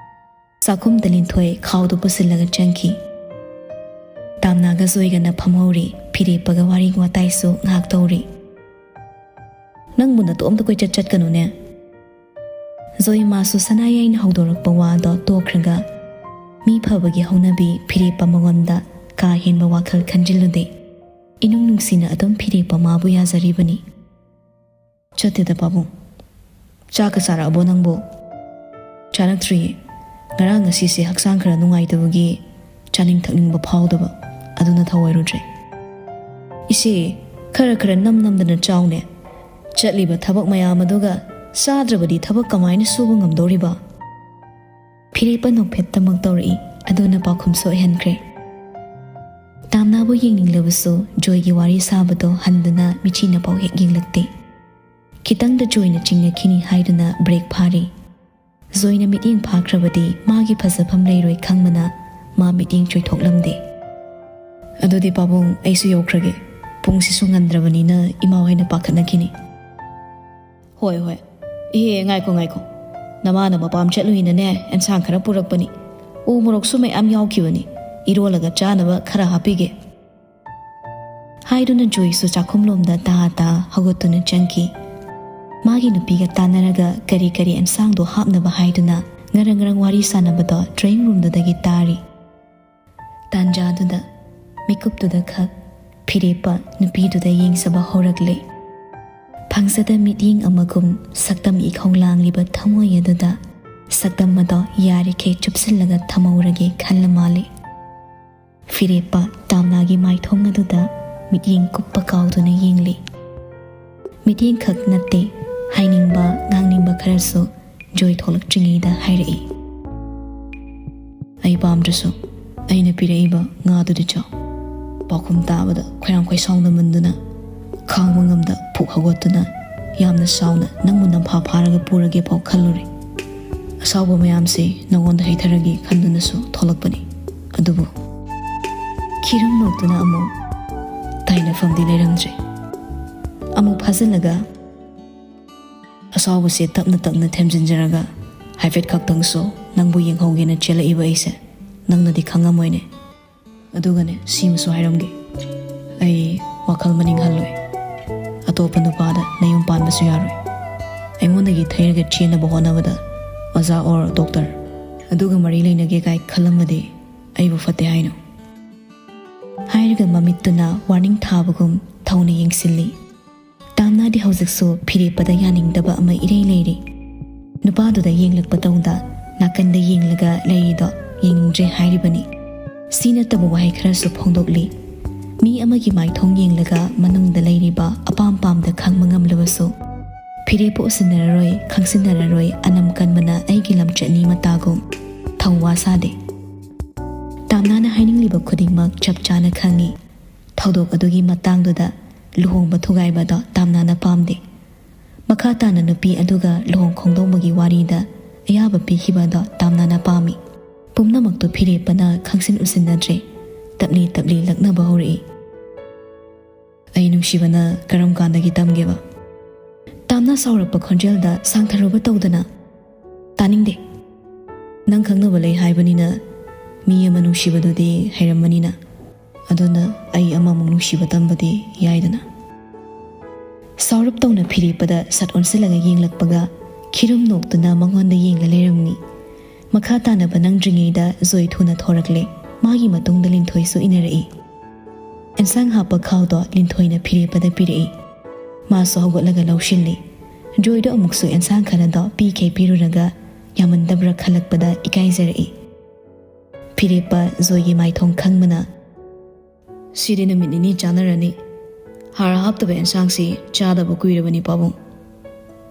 ꯆꯥꯛꯈꯨꯝꯗ ꯂꯤꯟꯊꯣꯏ ꯈꯥꯎꯗꯨ ꯄꯨꯁꯤꯜꯂꯒ ꯆꯪꯈꯤ꯫ ꯇꯥꯝꯅꯥꯒ ꯖꯣꯏꯒꯅ ꯐꯝꯍꯧꯔꯤ꯫ ꯐꯤꯔꯦꯞꯄꯒ ꯋꯥꯔꯤ ꯋꯥꯇꯥꯏꯁꯨ ꯉꯥꯏꯍꯥꯛ ꯇꯧꯔꯤ꯫ "ꯅꯪꯕꯨ ꯅꯇꯣꯝꯇ ꯀꯣꯏꯆꯠ ꯆꯠꯀꯅꯨꯅꯦ꯫" ꯖꯣꯏ ꯃꯥꯁꯨ ꯁꯅꯥꯌꯥꯏꯅ ꯍꯧꯗꯣꯔꯛꯄ ꯋꯥꯗꯣ ꯇꯣꯛꯈ꯭ꯔꯒ, ꯃꯤ ꯐꯕꯒꯤ ꯍꯧꯅꯕꯤ ꯐꯤꯔꯦꯞꯄ ꯃꯉꯣꯟꯗ ꯀꯥ ꯍꯦꯟꯕ ꯋꯥꯈꯜ ꯈꯟꯖꯤꯜꯂꯨꯗꯦ꯫ ꯏꯅꯨꯡ ꯅꯨꯡꯁꯤꯅ ꯑꯗꯨꯝ ꯐꯤꯔꯦꯞꯄ ꯃꯥꯕꯨ ꯌꯥꯖꯔꯤꯕꯅꯤ꯫ "ꯆꯠꯇꯦꯗ ꯄꯥꯕꯨꯡ꯫ ꯆꯥꯛꯀ ꯆꯥꯔꯛꯑꯕꯣ ꯅꯪꯕꯨ?" "ꯆꯥꯔꯛꯇ꯭ꯔꯤꯌꯦ꯫ ꯉꯔꯥꯡ ꯉꯁꯤꯁꯦ ꯍꯛꯆꯥꯡ ꯈꯔ ꯅꯨꯡꯉꯥꯏꯇꯕꯒꯤ ꯆꯥꯅꯤꯡ ꯊꯛꯅꯤꯡꯕ ꯐꯥꯎꯗꯕ, ꯑꯗꯨꯅ ꯊꯧꯑꯣꯏꯔꯨꯗ꯭ꯔꯦ꯫" "ꯏꯆꯦ, ꯈꯔ ꯈꯔ ꯅꯝ ꯅꯝꯗꯅ ꯆꯥꯎꯅꯦ꯫ ꯆꯠꯂꯤꯕ ꯊꯕꯛ ꯃꯌꯥꯝ ꯑꯗꯨꯒ ꯆꯥꯗ꯭ꯔꯕꯗꯤ ꯊꯕꯛ ꯀꯃꯥꯏꯅ ꯁꯨꯕ ꯉꯝꯗꯧꯔꯤꯕ?" ꯐꯤꯔꯦꯞꯄ ꯅꯣꯛꯐꯦꯠꯇꯃꯛ ꯇꯧꯔꯛꯏ꯫ ꯑꯗꯨꯅ ꯄꯥꯎꯈꯨꯝꯁꯨ ꯑꯣꯏꯍꯟꯈ꯭ꯔꯦ꯫ ꯇꯥꯝꯅꯥꯕꯨ ꯌꯦꯡꯅꯤꯡꯂꯕꯁꯨ ꯖꯣꯏꯒꯤ ꯋꯥꯔꯤ ꯁꯥꯕꯗꯣ ꯍꯟꯗꯨꯅ ꯃꯤꯆꯤꯅ ꯄꯥꯎ ꯍꯦꯛ ꯌꯦꯡꯂꯛꯇꯦ꯫ ꯈꯤꯇꯪꯗ ꯖꯣꯏꯅ ꯆꯤꯡꯅꯈꯤꯅꯤ ꯍꯥꯏꯗꯨꯅ ꯕ꯭ꯔꯦꯛ ꯐꯥꯔꯤ꯫ ꯖꯣꯏꯅ ꯃꯤꯠꯌꯦꯡ ꯐꯥꯈ꯭ꯔꯕꯗꯤ ꯃꯥꯒꯤ ꯐꯖꯐꯝ ꯂꯩꯔꯣꯏ ꯈꯪꯕꯅ ꯃꯥ ꯃꯤꯠꯌꯦꯡ ꯆꯣꯏꯊꯣꯛꯂꯝꯗꯦ꯫ "ꯑꯗꯨꯗꯤ ꯄꯥꯕꯨꯡ, ꯑꯩꯁꯨ ꯌꯧꯈ꯭ꯔꯒꯦ꯫ ꯄꯨꯡꯁꯤꯁꯨ ꯉꯟꯗ꯭ꯔꯕꯅꯤꯅ ꯏꯃꯥ ꯍꯣꯏꯅ ꯄꯥꯈꯠꯅꯈꯤꯅꯤ꯫" "ꯍꯣꯏ, ꯍꯣꯏ꯫ ꯏꯍꯦ, ꯉꯥꯏꯈꯣ, ꯉꯥꯏꯈꯣ꯫ ꯅꯃꯥꯅ ꯃꯄꯥꯝ ꯆꯠꯂꯨꯏꯅꯅꯦ, ꯑꯦꯟꯁꯥꯡ ꯈꯔ ꯄꯨꯔꯛꯄꯅꯤ꯫ ꯎ ꯃꯣꯔꯣꯛꯁꯨ ꯃꯌꯥꯝ ꯌꯥꯎꯈꯤꯕꯅꯤ꯫ ꯏꯔꯣꯜꯂꯒ ꯆꯥꯅꯕ ꯈꯔ ꯍꯥꯞꯄꯤꯒꯦ꯫" ꯍꯥꯏꯗꯨꯅ ꯖꯣꯏꯁꯨ ꯆꯥꯛꯈꯨꯝꯂꯣꯝꯗ ꯇꯥ ꯇꯥ ꯍꯧꯒꯠꯇꯨꯅ ꯆꯪꯈꯤ꯫ ꯃꯥꯒꯤ ꯅꯨꯄꯤꯒ ꯇꯥꯟꯅꯔꯒ ꯀꯔꯤ ꯀꯔꯤ ꯑꯦꯟꯁꯥꯡꯗꯣ ꯍꯥꯞꯅꯕ ꯍꯥꯏꯗꯨꯅ ꯉꯔꯪ ꯉꯔꯪ ꯋꯥꯔꯤ ꯁꯥꯟꯅꯕꯗꯣ ꯗ꯭ꯔꯣꯌꯤꯡ ꯔꯨꯝꯗꯨꯗꯒꯤ ꯇꯥꯔꯤ꯫ ꯇꯥꯟꯖꯥꯗꯨꯗ ꯃꯤꯀꯨꯞꯇꯨꯗ ꯈꯛ ꯐꯤꯔꯦꯞꯄ ꯅꯨꯄꯤꯗꯨꯗ ꯌꯦꯡꯖꯕ ꯍꯧꯔꯛꯂꯦ꯫ ꯐꯪꯖꯗ ꯃꯤꯠꯌꯦꯡ ꯑꯃꯒꯨꯝ ꯁꯛꯇꯝ ꯏꯈꯧ ꯂꯥꯡꯂꯤꯕ ꯊꯃꯣꯏ ꯑꯗꯨꯗ ꯁꯛꯇꯝ ꯑꯗꯣ ꯌꯥꯔꯤꯈꯩ ꯆꯨꯞꯁꯤꯜꯂꯒ ꯊꯝꯍꯧꯔꯒꯦ ꯈꯜꯂ ꯃꯥꯜꯂꯦ꯫ ꯐꯤꯔꯦꯞꯄ ꯇꯥꯝꯅꯥꯒꯤ ꯃꯥꯏꯊꯣꯡ ꯑꯗꯨꯗ ꯃꯤꯠꯌꯦꯡ ꯀꯨꯞꯄ ꯀꯥꯎꯗꯨꯅ ꯌꯦꯡꯂꯤ꯫ ꯃꯤꯠꯌꯦꯡ ꯈꯛ ꯅꯠꯇꯦ, ꯍꯥꯏꯅꯤꯡꯕ, ꯉꯥꯡꯅꯤꯡꯕ ꯈꯔꯁꯨ ꯖꯣꯏ ꯊꯣꯛꯂꯛꯇ꯭ꯔꯤꯉꯩꯗ ꯍꯥꯏꯔꯛꯏ꯫ "ꯑꯩ ꯄꯥꯝꯗ꯭ꯔꯁꯨ ꯑꯩꯅ ꯄꯤꯔꯛꯏꯕ ꯉꯥꯗꯨꯗꯤ ꯆꯥꯎ꯫" ꯄꯥꯎꯈꯨꯝ ꯇꯥꯕꯗ ꯈꯣꯏꯔꯥꯡ ꯈꯣꯏꯁꯥꯎꯅꯃꯟꯗꯨꯅ ꯈꯥꯡꯕ ꯉꯝꯗ ꯐꯨꯛ ꯍꯧꯒꯠꯇꯨꯅ ꯌꯥꯝꯅ ꯁꯥꯎꯅ ꯅꯪꯕꯨ ꯅꯝꯐꯥ ꯐꯥꯔꯒ ꯄꯨꯔꯒꯦ ꯐꯥꯎ ꯈꯜꯂꯨꯔꯦ꯫ ꯑꯁꯥꯎꯕ ꯃꯌꯥꯝꯁꯤ ꯅꯉꯣꯟꯗ ꯍꯩꯊꯔꯒꯦ ꯈꯟꯗꯨꯅꯁꯨ ꯊꯣꯛꯂꯛꯄꯅꯤ꯫ ꯑꯗꯨꯕꯨ ꯈꯤꯔꯝ ꯅꯣꯛꯇꯨꯅ ꯑꯃꯨꯛ ꯇꯥꯏꯅꯐꯝꯗꯤ ꯂꯩꯔꯝꯗ꯭ꯔꯦ꯫ ꯑꯃꯨꯛ ꯐꯥꯖꯤꯜꯂꯒ ꯑꯁꯥꯎꯕꯁꯦ ꯇꯞꯅ ꯇꯞꯅ ꯊꯦꯝꯖꯤꯟꯖꯔꯒ ꯍꯥꯏꯐꯦꯠ ꯈꯛꯇꯪꯁꯨ ꯅꯪꯕꯨ ꯌꯦꯡꯍꯧꯒꯦꯅ ꯆꯦꯜꯂꯛꯏꯕ ꯑꯩꯁꯦ ꯅꯪꯅꯗꯤ ꯈꯪꯉꯝꯃꯣꯏꯅꯦ꯫ ꯑꯗꯨꯒꯅꯦ, ꯁꯤꯃꯁꯨ ꯍꯥꯏꯔꯝꯒꯦ, ꯑꯩ ꯋꯥꯈꯜ ꯃꯅꯤꯡ ꯍꯜꯂꯣꯏ꯫ ꯑꯇꯣꯞꯄ ꯅꯨꯄꯥꯗ ꯅꯌꯨꯝ ꯄꯥꯟꯕꯁꯨ ꯌꯥꯔꯣꯏ꯫ ꯑꯩꯉꯣꯟꯗꯒꯤ ꯊꯩꯔꯒ ꯆꯦꯟꯅꯕ ꯍꯣꯠꯅꯕꯗ ꯑꯣꯖꯥ ꯑꯣꯔ ꯗꯣꯛꯇꯔ ꯑꯗꯨꯒ ꯃꯔꯤ ꯂꯩꯅꯒꯦ ꯀꯥꯏ ꯈꯜꯂꯝꯃꯗꯤ ꯑꯩꯕꯨ ꯐꯠꯇꯦ ꯍꯥꯏꯅꯣ? ꯍꯥꯏꯔꯒ ꯃꯃꯤꯠꯇꯨꯅ ꯋꯥꯔꯅꯤꯡ ꯊꯥꯕꯒꯨꯝ ꯊꯧꯅ ꯌꯦꯡꯁꯤꯜꯂꯤ꯫ ꯇꯥꯝꯅꯥꯗꯤ ꯍꯧꯖꯤꯛꯁꯨ ꯐꯤꯔꯦꯞꯄꯗ ꯌꯥꯅꯤꯡꯗꯕ ꯑꯃ ꯏꯔꯩ ꯂꯩꯔꯤ꯫ ꯅꯨꯄꯥꯗꯨꯗ ꯌꯦꯡꯂꯛꯄ ꯇꯧꯗ ꯅꯥꯀꯟꯗ ꯌꯦꯡꯂꯒ ꯂꯩꯔꯤꯗꯣ ꯌꯦꯡꯅꯤꯡꯗ꯭ꯔꯦ ꯍꯥꯏꯔꯤꯕꯅꯤ꯫ ꯁꯤ ꯅꯠꯇꯕ ꯋꯥꯍꯩ ꯈꯔꯁꯨ ꯐꯣꯡꯗꯣꯛꯂꯤ꯫ ꯃꯤ ꯑꯃꯒꯤ ꯃꯥꯏꯊꯣꯡ ꯌꯦꯡꯂꯒ ꯃꯅꯨꯡꯗ ꯂꯩꯔꯤꯕ ꯑꯄꯥꯝ ꯄꯥꯝꯗ ꯈꯪꯕ ꯉꯝꯂꯕꯁꯨ ꯐꯤꯔꯦꯞꯄ ꯎꯁꯤꯟꯅꯔꯔꯣꯏ, ꯈꯪꯁꯤꯟꯅꯔꯔꯣꯏ, ꯑꯅꯝ ꯀꯟꯕꯅ ꯑꯩꯒꯤ ꯂꯝꯆꯠꯅꯤ ꯃꯇꯥꯒꯨꯝ ꯊꯧꯋꯥ ꯁꯥꯗꯦ꯫ ꯇꯥꯝꯅꯥꯅ ꯍꯥꯏꯅꯤꯡꯂꯤꯕ ꯈꯨꯗꯤꯡꯃꯛ ꯆꯞ ꯆꯥꯅ ꯈꯪꯏ꯫ ꯊꯧꯗꯣꯛ ꯑꯗꯨꯒꯤ ꯃꯇꯥꯡꯗꯨꯗ ꯂꯨꯍꯣꯡꯕ ꯊꯨꯒꯥꯏꯕꯗꯣ ꯇꯥꯝꯅꯥꯅ ꯄꯥꯝꯗꯦ꯫ ꯃꯈꯥ ꯇꯥꯅ ꯅꯨꯄꯤ ꯑꯗꯨꯒ ꯂꯨꯍꯣꯡ ꯈꯣꯡꯗꯣꯡꯕꯒꯤ ꯋꯥꯔꯤꯗ ꯑꯌꯥꯕ ꯄꯤꯈꯤꯕ ꯑꯗꯣ ꯇꯥꯝꯅꯥꯅ ꯄꯥꯝꯃꯤ꯫ ꯄꯨꯝꯅꯃꯛꯇꯨ ꯐꯤꯔꯦꯞꯄꯅ ꯈꯪꯁꯤꯟ ꯎꯁꯤꯟꯅꯗ꯭ꯔꯦ꯫ ꯇꯞꯂꯤ ꯇꯞꯂꯤ ꯂꯛꯅꯕ ꯍꯧꯔꯛꯏ꯫ ꯑꯩ ꯅꯨꯡꯁꯤꯕꯅ ꯀꯔꯝ ꯀꯥꯟꯗꯒꯤ ꯇꯝꯒꯦꯕ? ꯇꯥꯝꯅꯥ ꯁꯥꯎꯔꯛꯄ ꯈꯣꯟꯖꯦꯜꯗ ꯁꯥꯡꯊꯔꯨꯕ ꯇꯧꯗꯅ, ꯇꯥꯅꯤꯡꯗꯦ꯫ ꯅꯪ ꯈꯪꯅꯕ ꯂꯩ ꯍꯥꯏꯕꯅꯤꯅ ꯃꯤ ꯑꯃ ꯅꯨꯡꯁꯤꯕꯗꯨꯗꯤ ꯍꯩꯔꯝꯃꯅꯤꯅ꯫ ꯑꯗꯨꯅ ꯑꯩ ꯑꯃꯃꯨꯛ ꯅꯨꯡꯁꯤꯕ ꯇꯝꯕꯗꯤ ꯌꯥꯏꯗꯅ꯫ ꯁꯥꯎꯔꯞ ꯇꯧꯅ ꯐꯤꯔꯦꯞꯄꯗ ꯁꯠ ꯑꯣꯟꯁꯤꯜꯂꯒ ꯌꯦꯡꯂꯛꯄꯒ ꯈꯤꯔꯨꯝ ꯅꯣꯛꯇꯨꯅ ꯃꯉꯣꯟꯗ ꯌꯦꯡꯂ ꯂꯩꯔꯝꯃꯤ꯫ ꯃꯈꯥ ꯇꯥꯅꯕ ꯅꯪꯗ꯭ꯔꯤꯉꯩꯗ ꯖꯣꯏ ꯊꯨꯅ ꯊꯣꯔꯛꯂꯦ꯫ ꯃꯥꯒꯤ ꯃꯇꯨꯡꯗ ꯂꯤꯟꯊꯣꯏꯁꯨ ꯏꯟꯅꯔꯛꯏ꯫ ꯑꯦꯟꯁꯥꯡ ꯍꯥꯞꯄ ꯈꯥꯎꯗꯣ ꯂꯤꯟꯊꯣꯏꯅ ꯐꯤꯔꯦꯞꯄꯗ ꯄꯤꯔꯛꯏ꯫ ꯃꯥꯁꯨ ꯍꯧꯒꯠꯂꯒ ꯂꯧꯁꯤꯜꯂꯤ꯫ ꯖꯣꯏꯗꯣ ꯑꯃꯨꯛꯁꯨ ꯑꯦꯟꯁꯥꯡ ꯈꯔꯗꯣ ꯄꯤꯈꯩ ꯄꯤꯔꯨꯔꯒ ꯌꯥꯝꯃꯟꯗꯕ꯭ꯔꯥ ꯈꯜꯂꯛꯄꯗ ꯏꯀꯥꯏꯖꯔꯛꯏ꯫ ꯐꯤꯔꯦꯞꯄ ꯖꯣꯏꯒꯤ ꯃꯥꯏꯊꯣꯡ ꯈꯪꯕꯅ, "ꯁꯤꯗꯤ ꯅꯨꯃꯤꯠ ꯅꯤꯅꯤ ꯆꯥꯅꯔꯅꯤ꯫ ꯍꯥꯔ ꯍꯥꯞꯇꯕ ꯑꯦꯟꯁꯥꯡꯁꯤ ꯆꯥꯗꯕ ꯀꯨꯏꯔꯕꯅꯤ ꯄꯥꯕꯨꯡ꯫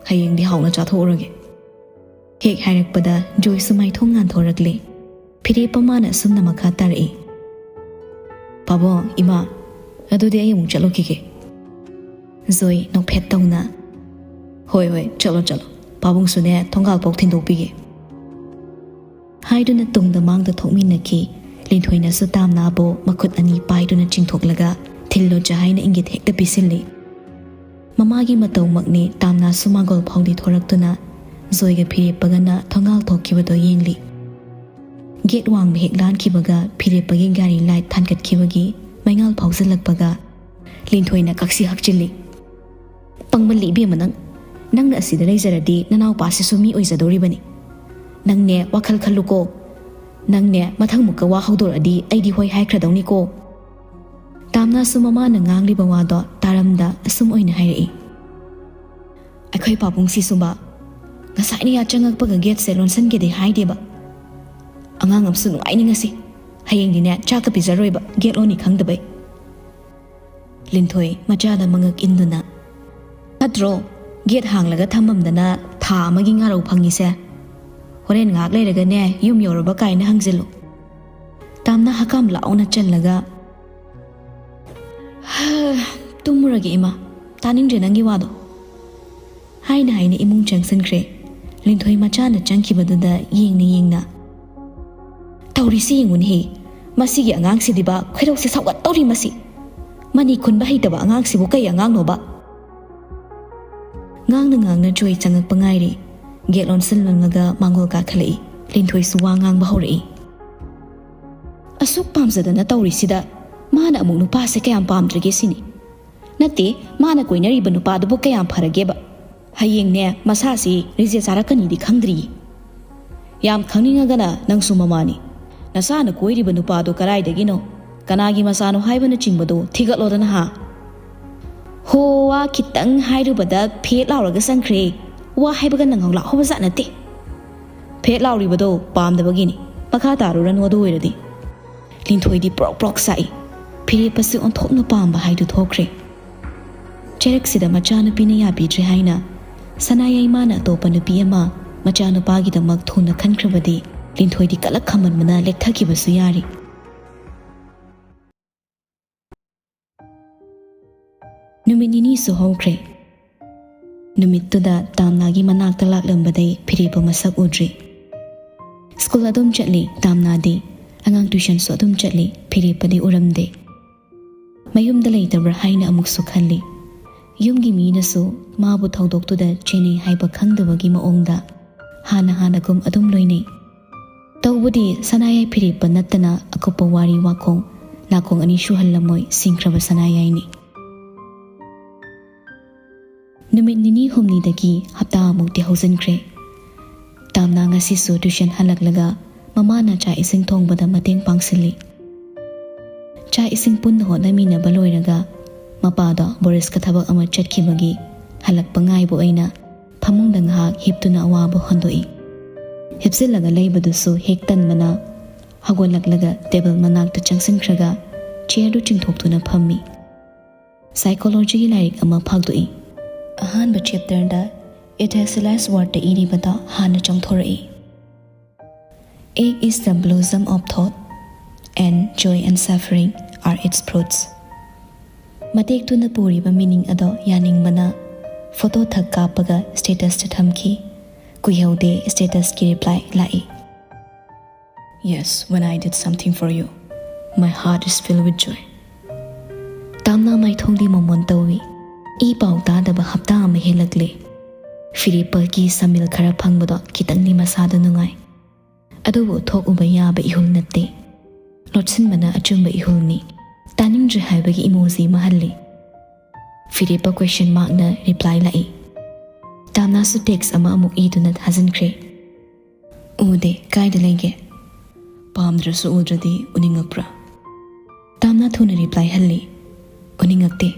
ꯍꯌꯦꯡꯗꯤ ꯍꯥꯎꯅ ꯆꯥꯊꯣꯛꯎꯔꯒꯦ"꯫ ꯍꯦꯛ ꯍꯥꯏꯔꯛꯄꯗ ꯖꯣꯏꯁꯨ ꯃꯥꯏꯊꯣꯡ ꯉꯥꯟꯊꯣꯔꯛꯂꯦ꯫ ꯐꯤꯔꯦꯞꯄ ꯃꯥꯅ ꯑꯁꯨꯝꯅ ꯃꯈꯥ ꯇꯥꯔꯛꯏ, "ꯄꯥꯕꯨꯡ, ꯏꯃꯥ, ꯑꯗꯨꯗꯤ ꯑꯩ ꯑꯃꯨꯛ ꯆꯠꯂꯨꯈꯤꯒꯦ"꯫ ꯖꯣꯏ ꯅꯣꯛꯐꯦꯠ ꯇꯧꯅ, "ꯍꯣꯏ, ꯍꯣꯏ, ꯆꯠꯂꯣ, ꯆꯠꯂꯣ꯫ ꯄꯥꯕꯨꯡꯁꯨꯅꯦ, ꯊꯣꯡꯒꯥꯜ ꯐꯥꯎ ꯊꯤꯟꯗꯣꯛꯄꯤꯒꯦ"꯫ ꯍꯥꯏꯗꯨꯅ ꯇꯨꯡꯗ ꯃꯥꯡꯗ ꯊꯣꯛꯃꯤꯟꯅꯈꯤ꯫ ꯂꯤꯟꯊꯣꯏꯅꯁꯨ ꯇꯥꯝꯅꯥꯕꯨ ꯃꯈꯨꯠ ꯑꯅꯤ ꯄꯥꯏꯗꯨꯅ ꯆꯤꯡꯊꯣꯛꯂꯒ, "ꯊꯤꯜꯂꯨ ꯆꯥ" ꯍꯥꯏꯅ ꯏꯪꯒꯤꯠ ꯍꯦꯛꯇ ꯄꯤꯁꯤꯜꯂꯤ꯫ ꯃꯃꯥꯒꯤ ꯃꯇꯧꯃꯛꯅꯤ, ꯇꯥꯝꯅꯥꯁꯨ ꯃꯥꯡꯒꯣꯜ ꯐꯥꯎꯗꯤ ꯊꯣꯔꯛꯇꯨꯅ ꯖꯣꯏꯒ ꯐꯤꯔꯦꯞꯄꯒꯅ ꯊꯣꯡꯒꯥꯜ ꯊꯣꯛꯈꯤꯕꯗꯣ ꯌꯦꯡꯂꯤ꯫ ꯒꯦꯠ ꯋꯥꯡꯃ ꯍꯦꯛ ꯂꯥꯟꯈꯤꯕꯒ ꯐꯤꯔꯦꯞꯄꯒꯤ ꯒꯥꯔꯤ ꯂꯥꯏꯠ ꯊꯥꯟꯒꯠꯈꯤꯕꯒꯤ ꯃꯩꯉꯥꯜ ꯐꯥꯎꯖꯤꯜꯂꯛꯄꯒ ꯂꯤꯟꯊꯣꯏꯅ ꯀꯛꯁꯤ ꯍꯛꯆꯤꯜꯂꯤ꯫ "ꯄꯪꯃꯜꯂꯤ ꯏꯕꯦꯝꯃ ꯅꯪ꯫ ꯅꯪꯅ ꯑꯁꯤꯗ ꯂꯩꯖꯔꯗꯤ ꯅꯅꯥꯎꯄꯥꯁꯤꯁꯨ ꯃꯤ ꯑꯣꯏꯖꯗꯧꯔꯤꯕꯅꯤ꯫ ꯅꯪꯅꯦ ꯋꯥꯈꯜ ꯈꯜꯂꯨꯀꯣ꯫ ꯅꯪꯅꯦ ꯃꯊꯪꯃꯨꯛꯀ ꯋꯥ ꯍꯧꯗꯣꯔꯛꯑꯗꯤ ꯑꯩꯗꯤ ꯍꯣꯏ ꯍꯥꯏꯈ꯭ꯔꯗꯧꯅꯤꯀꯣ"꯫ ꯇꯥꯝꯅꯥꯁꯨ ꯃꯃꯥꯅ ꯉꯥꯡꯂꯤꯕ ꯋꯥꯗꯣ ꯇꯥꯔꯝꯗ ꯑꯁꯨꯝ ꯑꯣꯏꯅ ꯍꯥꯏꯔꯛꯏ꯫ "ꯑꯩꯈꯣꯏ ꯄꯥꯕꯨꯡꯁꯤꯁꯨꯕ ꯉꯁꯥꯏꯅ ꯌꯥ ꯆꯪꯉꯛꯄꯒ ꯒꯦꯠꯁꯦ ꯂꯣꯟꯁꯤꯟꯒꯦꯗꯤ ꯍꯥꯏꯗꯦꯕ꯫ ꯑꯉꯥꯡ ꯑꯃꯁꯨ ꯅꯨꯡꯉꯥꯏꯅꯤꯡꯉꯁꯤ꯫ ꯍꯌꯦꯡꯗꯤꯅꯦ ꯆꯥꯛꯀ ꯄꯤꯖꯔꯣꯏꯕ, ꯒꯦꯠ ꯂꯣꯟꯅꯤ ꯈꯪꯗꯕꯩ"꯫ ꯂꯤꯟꯊꯣꯏ ꯃꯆꯥꯗ ꯃꯉꯛ ꯏꯟꯗꯨꯅ, "ꯐꯠꯇ꯭ꯔꯣ ꯒꯦꯠ ꯍꯥꯡꯂꯒ ꯊꯝꯃꯝꯗꯅ ꯊꯥ ꯑꯃꯒꯤ ꯉꯥꯔꯧ ꯐꯪꯉꯤꯁꯦ? ꯍꯣꯔꯦꯟ ꯉꯥꯏꯍꯥꯛ ꯂꯩꯔꯒꯅꯦ ꯌꯨꯝ ꯌꯧꯔꯕ ꯀꯥꯏꯅ ꯍꯪꯖꯤꯜꯂꯨ"꯫ ꯇꯥꯝꯅ ꯍꯀꯥꯝ ꯂꯥꯎꯅ ꯆꯜꯂꯒ, "ꯍ, ꯇꯨꯝꯃꯨꯔꯒꯦ ꯏꯃꯥ, ꯇꯥꯅꯤꯡꯗ꯭ꯔꯦ ꯅꯪꯒꯤ ꯋꯥꯗꯣ"꯫ ꯍꯥꯏꯅ ꯍꯥꯏꯅ ꯏꯃꯨꯡ ꯆꯪꯁꯤꯟꯈ꯭ꯔꯦ꯫ ꯂꯤꯟꯊꯣꯏ ꯃꯆꯥꯅ ꯆꯪꯈꯤꯕꯗꯨꯗ ꯌꯦꯡꯅ ꯌꯦꯡꯅ, "ꯇꯧꯔꯤꯁꯤ ꯌꯦꯡꯉꯨꯅꯦꯍꯦ, ꯃꯁꯤꯒꯤ ꯑꯉꯥꯡꯁꯤꯗꯤꯕ ꯈꯣꯏꯔꯧꯁꯦ ꯁꯥꯎꯒꯠꯇꯧꯔꯤ ꯃꯁꯤ꯫ ꯃꯅꯤ ꯈꯨꯟꯕ ꯍꯩꯇꯕ ꯑꯉꯥꯡꯁꯤꯕꯨ ꯀꯩ ꯑꯉꯥꯡꯅꯣꯕ?" ꯉꯥꯡꯅ ꯉꯥꯡꯅ ꯖꯣꯏ ꯆꯪꯉꯛꯄ ꯉꯥꯏꯔꯤ꯫ ꯒꯦꯠ ꯂꯣꯟꯁꯤꯜꯂꯝꯂꯒ ꯃꯥꯡꯒꯣꯜ ꯀꯥꯈꯠꯂꯛꯏ꯫ ꯂꯤꯟꯊꯣꯏꯁꯨ ꯋꯥ ꯉꯥꯡꯕ ꯍꯧꯔꯛꯏ꯫ "ꯑꯁꯨꯛ ꯄꯥꯝꯖꯗꯅ ꯇꯧꯔꯤꯁꯤꯗ ꯃꯥꯅ ꯑꯃꯨꯛ ꯅꯨꯄꯥꯁꯦ ꯀꯌꯥꯝ ꯄꯥꯝꯗ꯭ꯔꯒꯦ ꯁꯤꯅꯤ꯫ ꯅꯠꯇꯦ, ꯃꯥꯅ ꯀꯣꯏꯅꯔꯤꯕ ꯅꯨꯄꯥꯗꯨꯕꯨ ꯀꯌꯥꯝ ꯐꯔꯒꯦꯕ? ꯍꯌꯦꯡꯅꯦ ꯃꯁꯥꯁꯤ ꯔꯤꯖꯦꯛ ꯆꯥꯔꯛꯀꯅꯤꯗꯤ ꯈꯪꯗ꯭ꯔꯤꯌꯦ꯫ ꯌꯥꯝ ꯈꯪꯅꯤꯡꯉꯒꯅ ꯅꯪꯁꯨ ꯃꯃꯥꯅꯤ꯫ ꯅꯁꯥꯅ ꯀꯣꯏꯔꯤꯕ ꯅꯨꯄꯥꯗꯣ ꯀꯗꯥꯏꯗꯒꯤꯅꯣ? ꯀꯅꯥꯒꯤ ꯃꯆꯥꯅꯣ ꯍꯥꯏꯕꯅꯆꯤꯡꯕꯗꯣ ꯊꯤꯒꯠꯂꯣꯗꯅ ꯍꯥ?" ꯍꯣ, ꯋꯥ ꯈꯤꯇꯪ ꯍꯥꯏꯔꯨꯕꯗ ꯐꯦꯠ ꯂꯥꯎꯔꯒ ꯆꯪꯈ꯭ꯔꯦ꯫ ꯋꯥ ꯍꯥꯏꯕꯒ ꯅꯪꯍꯧ ꯂꯥꯛꯍꯧꯕ ꯖꯥꯠ ꯅꯠꯇꯦ꯫ ꯐꯦꯠ ꯂꯥꯎꯔꯤꯕꯗꯣ ꯄꯥꯝꯗꯕꯒꯤꯅꯤ꯫ ꯃꯈꯥ ꯇꯥꯔꯨꯔꯅꯨ ꯑꯗꯨ ꯑꯣꯏꯔꯗꯤ꯫ ꯂꯤꯟꯊꯣꯏꯗꯤ ꯄ꯭ꯔꯣꯛ ꯄ꯭ꯔꯣꯛ ꯆꯥꯛꯏ꯫ ꯐꯤꯔꯦꯞꯄꯁꯤ ꯑꯣꯟꯊꯣꯛꯅ ꯄꯥꯝꯕ ꯍꯥꯏꯗꯨ ꯊꯣꯛꯈ꯭ꯔꯦ꯫ ꯆꯩꯔꯛꯁꯤꯗ ꯃꯆꯥꯅꯨꯄꯤꯅ ꯌꯥꯕꯤꯗ꯭ꯔꯦ ꯍꯥꯏꯅ ꯁꯅꯥꯌꯥꯏꯃꯥꯅ ꯑꯇꯣꯞꯄ ꯅꯨꯄꯤ ꯑꯃ ꯃꯆꯥꯅꯨꯄꯥꯒꯤꯗꯃꯛ ꯊꯨꯅ ꯈꯟꯈ꯭ꯔꯕꯗꯤ ꯂꯤꯟꯊꯣꯏꯗꯤ ꯀꯂꯛ ꯈꯝꯃꯟꯕꯅ ꯂꯦꯛꯊꯈꯤꯕꯁꯨ ꯌꯥꯔꯤ꯫ ꯅꯨꯃꯤꯠ ꯅꯤꯅꯤꯁꯨ ꯍꯧꯈ꯭ꯔꯦ꯫ ꯅꯨꯃꯤꯠꯇꯨꯗ ꯇꯥꯝꯅꯥꯒꯤ ꯃꯅꯥꯛꯇ ꯂꯥꯛꯂꯝꯕꯗꯩ ꯐꯤꯔꯦꯞꯄ ꯃꯁꯛ ꯎꯗ꯭ꯔꯤ꯫ ꯁ꯭ꯀꯨꯜ ꯑꯗꯨꯝ ꯆꯠꯂꯤ ꯇꯥꯝꯅꯥꯗꯤ, ꯑꯉꯥꯡ ꯇ꯭ꯌꯨꯁꯟꯁꯨ ꯑꯗꯨꯝ ꯆꯠꯂꯤ, ꯐꯤꯔꯦꯞꯄꯗꯤ ꯎꯔꯝꯗꯦ꯫ ꯃꯌꯨꯝꯗ ꯂꯩꯇꯕ꯭ꯔꯥ ꯍꯥꯏꯅ ꯑꯃꯨꯛꯁꯨ ꯈꯜꯂꯤ꯫ ꯌꯨꯝꯒꯤ ꯃꯤꯅꯁꯨ ꯃꯥꯕꯨ ꯊꯧꯗꯣꯛꯇꯨꯗ ꯆꯦꯟꯅꯩ ꯍꯥꯏꯕ ꯈꯪꯗꯕꯒꯤ ꯃꯑꯣꯡꯗ ꯍꯥꯟꯅ ꯍꯥꯟꯅꯒꯨꯝ ꯑꯗꯨꯝ ꯂꯣꯏꯅꯩ꯫ ꯇꯧꯕꯗꯤ ꯁꯅꯥꯌꯥꯏ ꯐꯤꯔꯦꯞꯄ ꯅꯠꯇꯅ ꯑꯀꯨꯞꯄ ꯋꯥꯔꯤ ꯋꯥꯈꯣꯡ ꯅꯥꯀꯣꯡ ꯑꯅꯤ ꯁꯨꯍꯜꯂꯝꯃꯣꯏ ꯁꯤꯡꯈ꯭ꯔꯕ ꯁꯅꯥꯌꯥꯏꯅꯤ꯫ ꯅꯨꯃꯤꯠ ꯅꯤꯅꯤ ꯍꯨꯝꯅꯤꯗꯒꯤ ꯍꯞꯇꯥ ꯑꯃꯨꯛꯇꯤ ꯍꯧꯖꯤꯟꯈ꯭ꯔꯦ꯫ ꯇꯥꯝꯅ ꯉꯁꯤꯁꯨ ꯇ꯭ꯌꯨꯁꯟ ꯍꯜꯂꯛꯂꯒ ꯃꯃꯥꯅ ꯆꯥꯛ ꯏꯁꯤꯡ ꯊꯣꯡꯕꯗ ꯃꯇꯦꯡ ꯄꯥꯡꯁꯤꯜꯂꯤ꯫ ꯆꯥꯛ ꯏꯁꯤꯡ ꯄꯨꯟꯅ ꯍꯣꯠꯅꯃꯤꯟꯅꯕ ꯂꯣꯏꯔꯒ ꯃꯄꯥꯗꯣ ꯕꯣꯔꯤꯁꯀ ꯊꯕꯛ ꯑꯃ ꯆꯠꯈꯤꯕꯒꯤ ꯍꯜꯂꯛꯄ ꯉꯥꯏꯕ ꯑꯣꯏꯅ ꯐꯃꯨꯡꯗ ꯉꯥꯏꯍꯥꯛ ꯍꯤꯞꯇꯨꯅ ꯑꯋꯥꯕ ꯍꯣꯟꯗꯣꯛꯏ꯫ ꯍꯤꯞꯆꯤꯜꯂꯒ ꯂꯩꯕꯗꯨꯁꯨ ꯍꯦꯛ ꯇꯟꯕꯅ ꯍꯧꯒꯠꯂꯛꯂꯒ ꯇꯦꯕꯜ ꯃꯅꯥꯛꯇ ꯆꯪꯁꯤꯟꯈ꯭ꯔꯒ ꯆꯤꯌꯔꯗꯨ ꯆꯤꯡꯊꯣꯛꯇꯨꯅ ꯐꯝꯃꯤ꯫ ꯁꯥꯏꯀꯣꯂꯣꯖꯤꯒꯤ ꯂꯥꯏꯔꯤꯛ ꯑꯃ ꯐꯥꯛꯗꯣꯛꯏ꯫ ꯑꯍꯥꯟꯕ ꯆꯦꯞꯇꯔꯗ It has the last wordꯇ ꯏꯔꯤꯕꯗꯣ ꯍꯥꯟꯅ ꯆꯣꯡꯊꯣꯔꯛꯏ꯫ Egg is the blossom of thought, and joy and suffering are its fruits. ꯃꯇꯦꯛꯇꯨꯅ ꯄꯨꯔꯤꯕ ꯃꯤꯅꯤꯡ ꯑꯗꯣ ꯌꯥꯅꯤꯡꯕꯅ ꯐꯣꯇꯣ ꯊꯛ ꯀꯥꯞꯄꯒ ꯁ꯭ꯇꯦꯇꯁꯇ ꯊꯝꯈꯤ꯫ ꯀꯨꯏꯍꯧꯗꯦ ꯁ꯭ꯇꯦꯇꯁꯀꯤ ꯔꯤꯄ꯭ꯂꯥꯏ ꯂꯥꯛꯏ꯫ Yes, when I did something for you, my heart is filled with joy. ꯇꯥꯝꯅ ꯃꯥꯏꯊꯣꯡꯗꯤ ꯃꯣꯃꯣꯟ ꯇꯧꯏ꯫ E ꯄꯥꯎ ꯇꯥꯗꯕ ꯍꯞꯇꯥ ꯑꯃ ꯍꯦꯜꯂꯛꯂꯦ꯫ ꯐꯤꯔꯦꯞꯄꯒꯤ ꯁꯃꯤꯜ ꯈꯔ ꯐꯪꯕꯗꯣ ꯈꯤꯇꯪꯗꯤ ꯃꯁꯥꯗ ꯅꯨꯡꯉꯥꯏ꯫ ꯑꯗꯨꯕꯨ ꯊꯣꯛꯎꯕ ꯌꯥꯕ ꯏꯍꯨꯜ ꯅꯠꯇꯦ꯫ ꯂꯣꯠꯁꯤꯟꯕꯅ ꯑꯆꯨꯝꯕ ꯏꯍꯨꯜꯅꯤ꯫ ꯇꯥꯅꯤꯡꯗ꯭ꯔꯦ ꯍꯥꯏꯕꯒꯤ ꯏꯃꯣꯖꯤ ꯑꯃ ꯍꯜꯂꯤ꯫ ꯐꯤꯔꯦꯞꯄ ꯀ꯭ꯋꯦꯁꯟ ꯃꯥꯔꯛꯅ ꯔꯤꯄ꯭ꯂꯥꯏ ꯂꯥꯛꯏ꯫ ꯇꯥꯝꯅꯥꯁꯨ ꯇꯦꯛꯁ ꯑꯃ ꯑꯃꯨꯛ ꯏꯗꯨꯅ ꯊꯥꯖꯤꯟꯈ꯭ꯔꯦ꯫ ꯎꯗꯦ, ꯀꯥꯏꯗ ꯂꯩꯒꯦ? ꯄꯥꯝꯗ꯭ꯔꯁꯨ ꯎꯗ꯭ꯔꯗꯤ ꯎꯅꯤꯡꯉꯛꯄ꯭ꯔꯥ? ꯇꯥꯝꯅꯥ ꯊꯨꯅ ꯔꯤꯄ꯭ꯂꯥꯏ ꯍꯜꯂꯤ꯫ ꯎꯅꯤꯡꯉꯛꯇꯦ꯫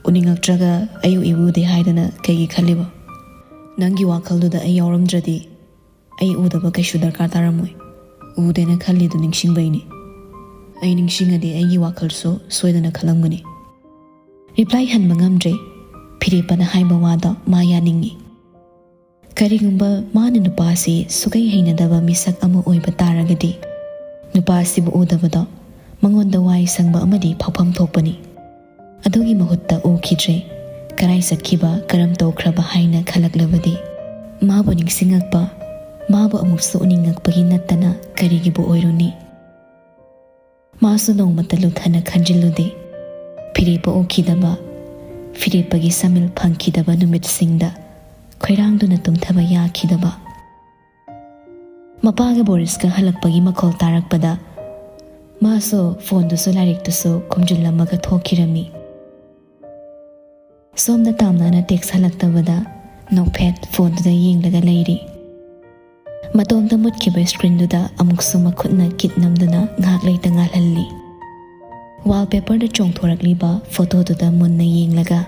ꯎꯅꯤꯡꯉꯛꯇ꯭ꯔꯒ ꯑꯩ ꯎꯏ ꯎꯗꯦ ꯍꯥꯏꯗꯅ ꯀꯩꯒꯤ ꯈꯜꯂꯤꯕ? ꯅꯪꯒꯤ ꯋꯥꯈꯜꯗꯨꯗ ꯑꯩ ꯌꯥꯎꯔꯝꯗ꯭ꯔꯗꯤ ꯑꯩ ꯎꯗꯕ ꯀꯩꯁꯨ ꯗꯔꯀꯥꯔ ꯇꯥꯔꯝꯃꯣꯏ꯫ ꯎꯗꯦꯅ ꯈꯜꯂꯤꯗꯨ ꯅꯤꯡꯁꯤꯡꯕꯩꯅꯤ꯫ ꯑꯩ ꯅꯤꯡꯁꯤꯡꯉꯗꯤ ꯑꯩꯒꯤ ꯋꯥꯈꯜꯁꯨ ꯁꯣꯏꯗꯅ ꯈꯜꯂꯝꯒꯅꯤ꯫ ꯔꯤꯄ꯭ꯂꯥꯏ ꯍꯟꯕ ꯉꯝꯗ꯭ꯔꯦ꯫ ꯐꯤꯔꯦꯞꯄꯅ ꯍꯥꯏꯕ ꯋꯥꯗꯣ ꯃꯥ ꯌꯥꯅꯤꯡꯉꯤ꯫ ꯀꯔꯤꯒꯨꯝꯕ ꯃꯥꯅ ꯅꯨꯄꯥꯁꯤ ꯁꯨꯀꯩ ꯍꯩꯅꯗꯕ ꯃꯤꯁꯛ ꯑꯃ ꯑꯣꯏꯕ ꯇꯥꯔꯒꯗꯤ, ꯅꯨꯄꯥꯁꯤꯕꯨ ꯎꯗꯕꯗꯣ ꯃꯉꯣꯟꯗ ꯋꯥꯏ ꯁꯪꯕ ꯑꯃꯗꯤ ꯐꯥꯎꯐꯝ ꯊꯣꯛꯄꯅꯤ꯫ ꯑꯗꯨꯒꯤ ꯃꯍꯨꯠꯇ ꯎꯈꯤꯗ꯭ꯔꯦ, ꯀꯔꯥꯏ ꯆꯠꯈꯤꯕ, ꯀꯔꯝ ꯇꯧꯈ꯭ꯔꯕ ꯍꯥꯏꯅ ꯈꯜꯂꯛꯂꯕꯗꯤ, ꯃꯥꯕꯨ ꯅꯤꯡꯁꯤꯡꯉꯛꯄ, ꯃꯥꯕꯨ ꯑꯃꯨꯛꯁꯨ ꯎꯅꯤꯡꯉꯛꯄꯒꯤ ꯅꯠꯇꯅ ꯀꯔꯤꯒꯤꯕꯨ ꯑꯣꯏꯔꯨꯅꯤ? ꯃꯥꯁꯨ ꯅꯣꯡꯃꯇ ꯂꯨꯊꯅ ꯈꯟꯖꯤꯜꯂꯨꯗꯦ꯫ ꯐꯤꯔꯦꯞꯄ ꯎꯈꯤꯗꯕ, ꯐꯤꯔꯦꯞꯄꯒꯤ ꯁꯃꯤꯜ ꯐꯪꯈꯤꯗꯕ ꯅꯨꯃꯤꯠꯁꯤꯡꯗ ꯈꯣꯏꯔꯥꯡꯗꯨꯅ ꯇꯨꯝꯊꯕ ꯌꯥꯈꯤꯗꯕ꯫ ꯃꯄꯥꯒ ꯕꯣꯔꯤꯁꯀ ꯍꯜꯂꯛꯄꯒꯤ ꯃꯈꯣꯜ ꯇꯥꯔꯛꯄꯗ ꯃꯥꯁꯨ ꯐꯣꯟꯗꯨꯁꯨ ꯂꯥꯏꯔꯤꯛꯇꯨꯁꯨ ꯈꯨꯝꯖꯤꯜꯂꯝꯃꯒ ꯊꯣꯛꯈꯤꯔꯝꯃꯤ꯫ ꯁꯣꯝꯗ ꯇꯥꯝꯅꯥꯅ ꯇꯦꯛꯁ ꯍꯜꯂꯛꯇꯕꯗ ꯅꯣꯛꯐꯦꯠ ꯐꯣꯟꯗꯨꯗ ꯌꯦꯡꯂꯒ ꯂꯩꯔꯤ꯫ ꯃꯇꯣꯝꯇ ꯃꯨꯠꯈꯤꯕ ꯁ꯭ꯀ꯭ꯔꯤꯟꯗꯨꯗ ꯑꯃꯨꯛꯁꯨ ꯃꯈꯨꯠꯅ ꯀꯤꯠ ꯅꯝꯗꯨꯅ ꯉꯥꯏꯍꯥꯛ ꯂꯩꯇ ꯉꯥꯜꯍꯜꯂꯤ꯫ ꯋꯥꯜꯄꯦꯄꯔꯗ ꯆꯣꯡꯊꯣꯔꯛꯂꯤꯕ ꯐꯣꯇꯣꯗꯨꯗ ꯃꯨꯟꯅ ꯌꯦꯡꯂꯒ,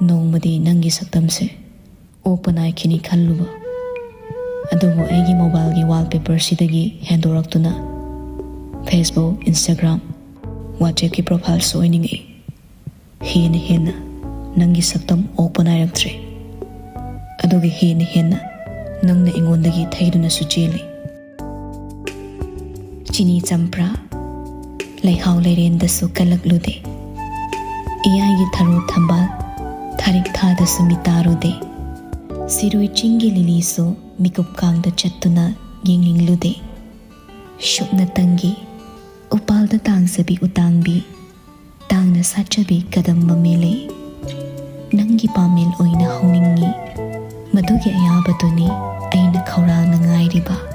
"ꯅꯣꯡꯃꯗꯤ ꯅꯪꯒꯤ ꯁꯛꯇꯝꯁꯦ ꯑꯣꯛꯄ ꯅꯥꯏꯈꯤꯅꯤ ꯈꯜꯂꯨꯕ꯫ ꯑꯗꯨꯕꯨ ꯑꯩꯒꯤ ꯃꯣꯕꯥꯏꯜꯒꯤ ꯋꯥꯜꯄꯦꯄꯔꯁꯤꯗꯒꯤ ꯍꯦꯟꯗꯣꯔꯛꯇꯨꯅ Facebook, Instagram, WhatsAppꯀꯤ ꯄ꯭ꯔꯣꯐꯥꯏꯜꯁꯨ ꯑꯣꯏꯅꯤꯡꯉꯛꯏ꯫ ꯍꯦꯟꯅ ꯍꯦꯟꯅ ꯅꯪꯒꯤ ꯁꯛꯇꯝ ꯑꯣꯛꯄ ꯅꯥꯏꯔꯛꯇ꯭ꯔꯦ꯫ ꯑꯗꯨꯒ ꯍꯦꯟꯅ ꯍꯦꯟꯅ ꯅꯪꯅ ꯑꯩꯉꯣꯟꯗꯒꯤ ꯊꯩꯗꯨꯅꯁꯨ ꯆꯦꯜꯂꯤ꯫ ꯆꯤꯅꯤ ꯆꯝꯄ꯭ꯔꯥ, ꯂꯩꯍꯥꯎ ꯂꯩꯔꯦꯟꯗꯁꯨ ꯀꯜꯂꯛꯂꯨꯗꯦ꯫ ꯏꯌꯥꯏꯒꯤ ꯊꯔꯣ ꯊꯝꯕꯥꯜ, ꯊꯥꯔꯤꯛ ꯊꯥꯗꯁꯨ ꯃꯤꯇꯥꯔꯨꯗꯦ꯫ ꯁꯤꯔꯣꯏ ꯆꯤꯡꯒꯤ ꯂꯤꯂꯤꯁꯨ ꯃꯤꯀꯨꯞ ꯀꯥꯡꯗ ꯆꯠꯇꯨꯅ ꯌꯦꯡꯅꯤꯡꯂꯨꯗꯦ꯫ ꯁꯨꯞꯅꯇꯪꯒꯤ ꯎꯄꯥꯜꯗ ꯇꯥꯡꯖꯕꯤ ꯎꯇꯥꯡꯕꯤ, ꯇꯥꯡꯅ ꯁꯥꯠꯆꯕꯤ ꯀꯗꯝ ꯃꯃꯦꯂꯩ, ꯅꯪꯒꯤ ꯄꯥꯃꯦꯜ ꯑꯣꯏꯅ ꯍꯧꯅꯤꯡꯉꯤ꯫ ꯃꯗꯨꯒꯤ ꯑꯌꯥꯕꯗꯨꯅꯤ ꯑꯩꯅ ꯈꯧꯔꯥꯡꯅ ꯉꯥꯏꯔꯤꯕ꯫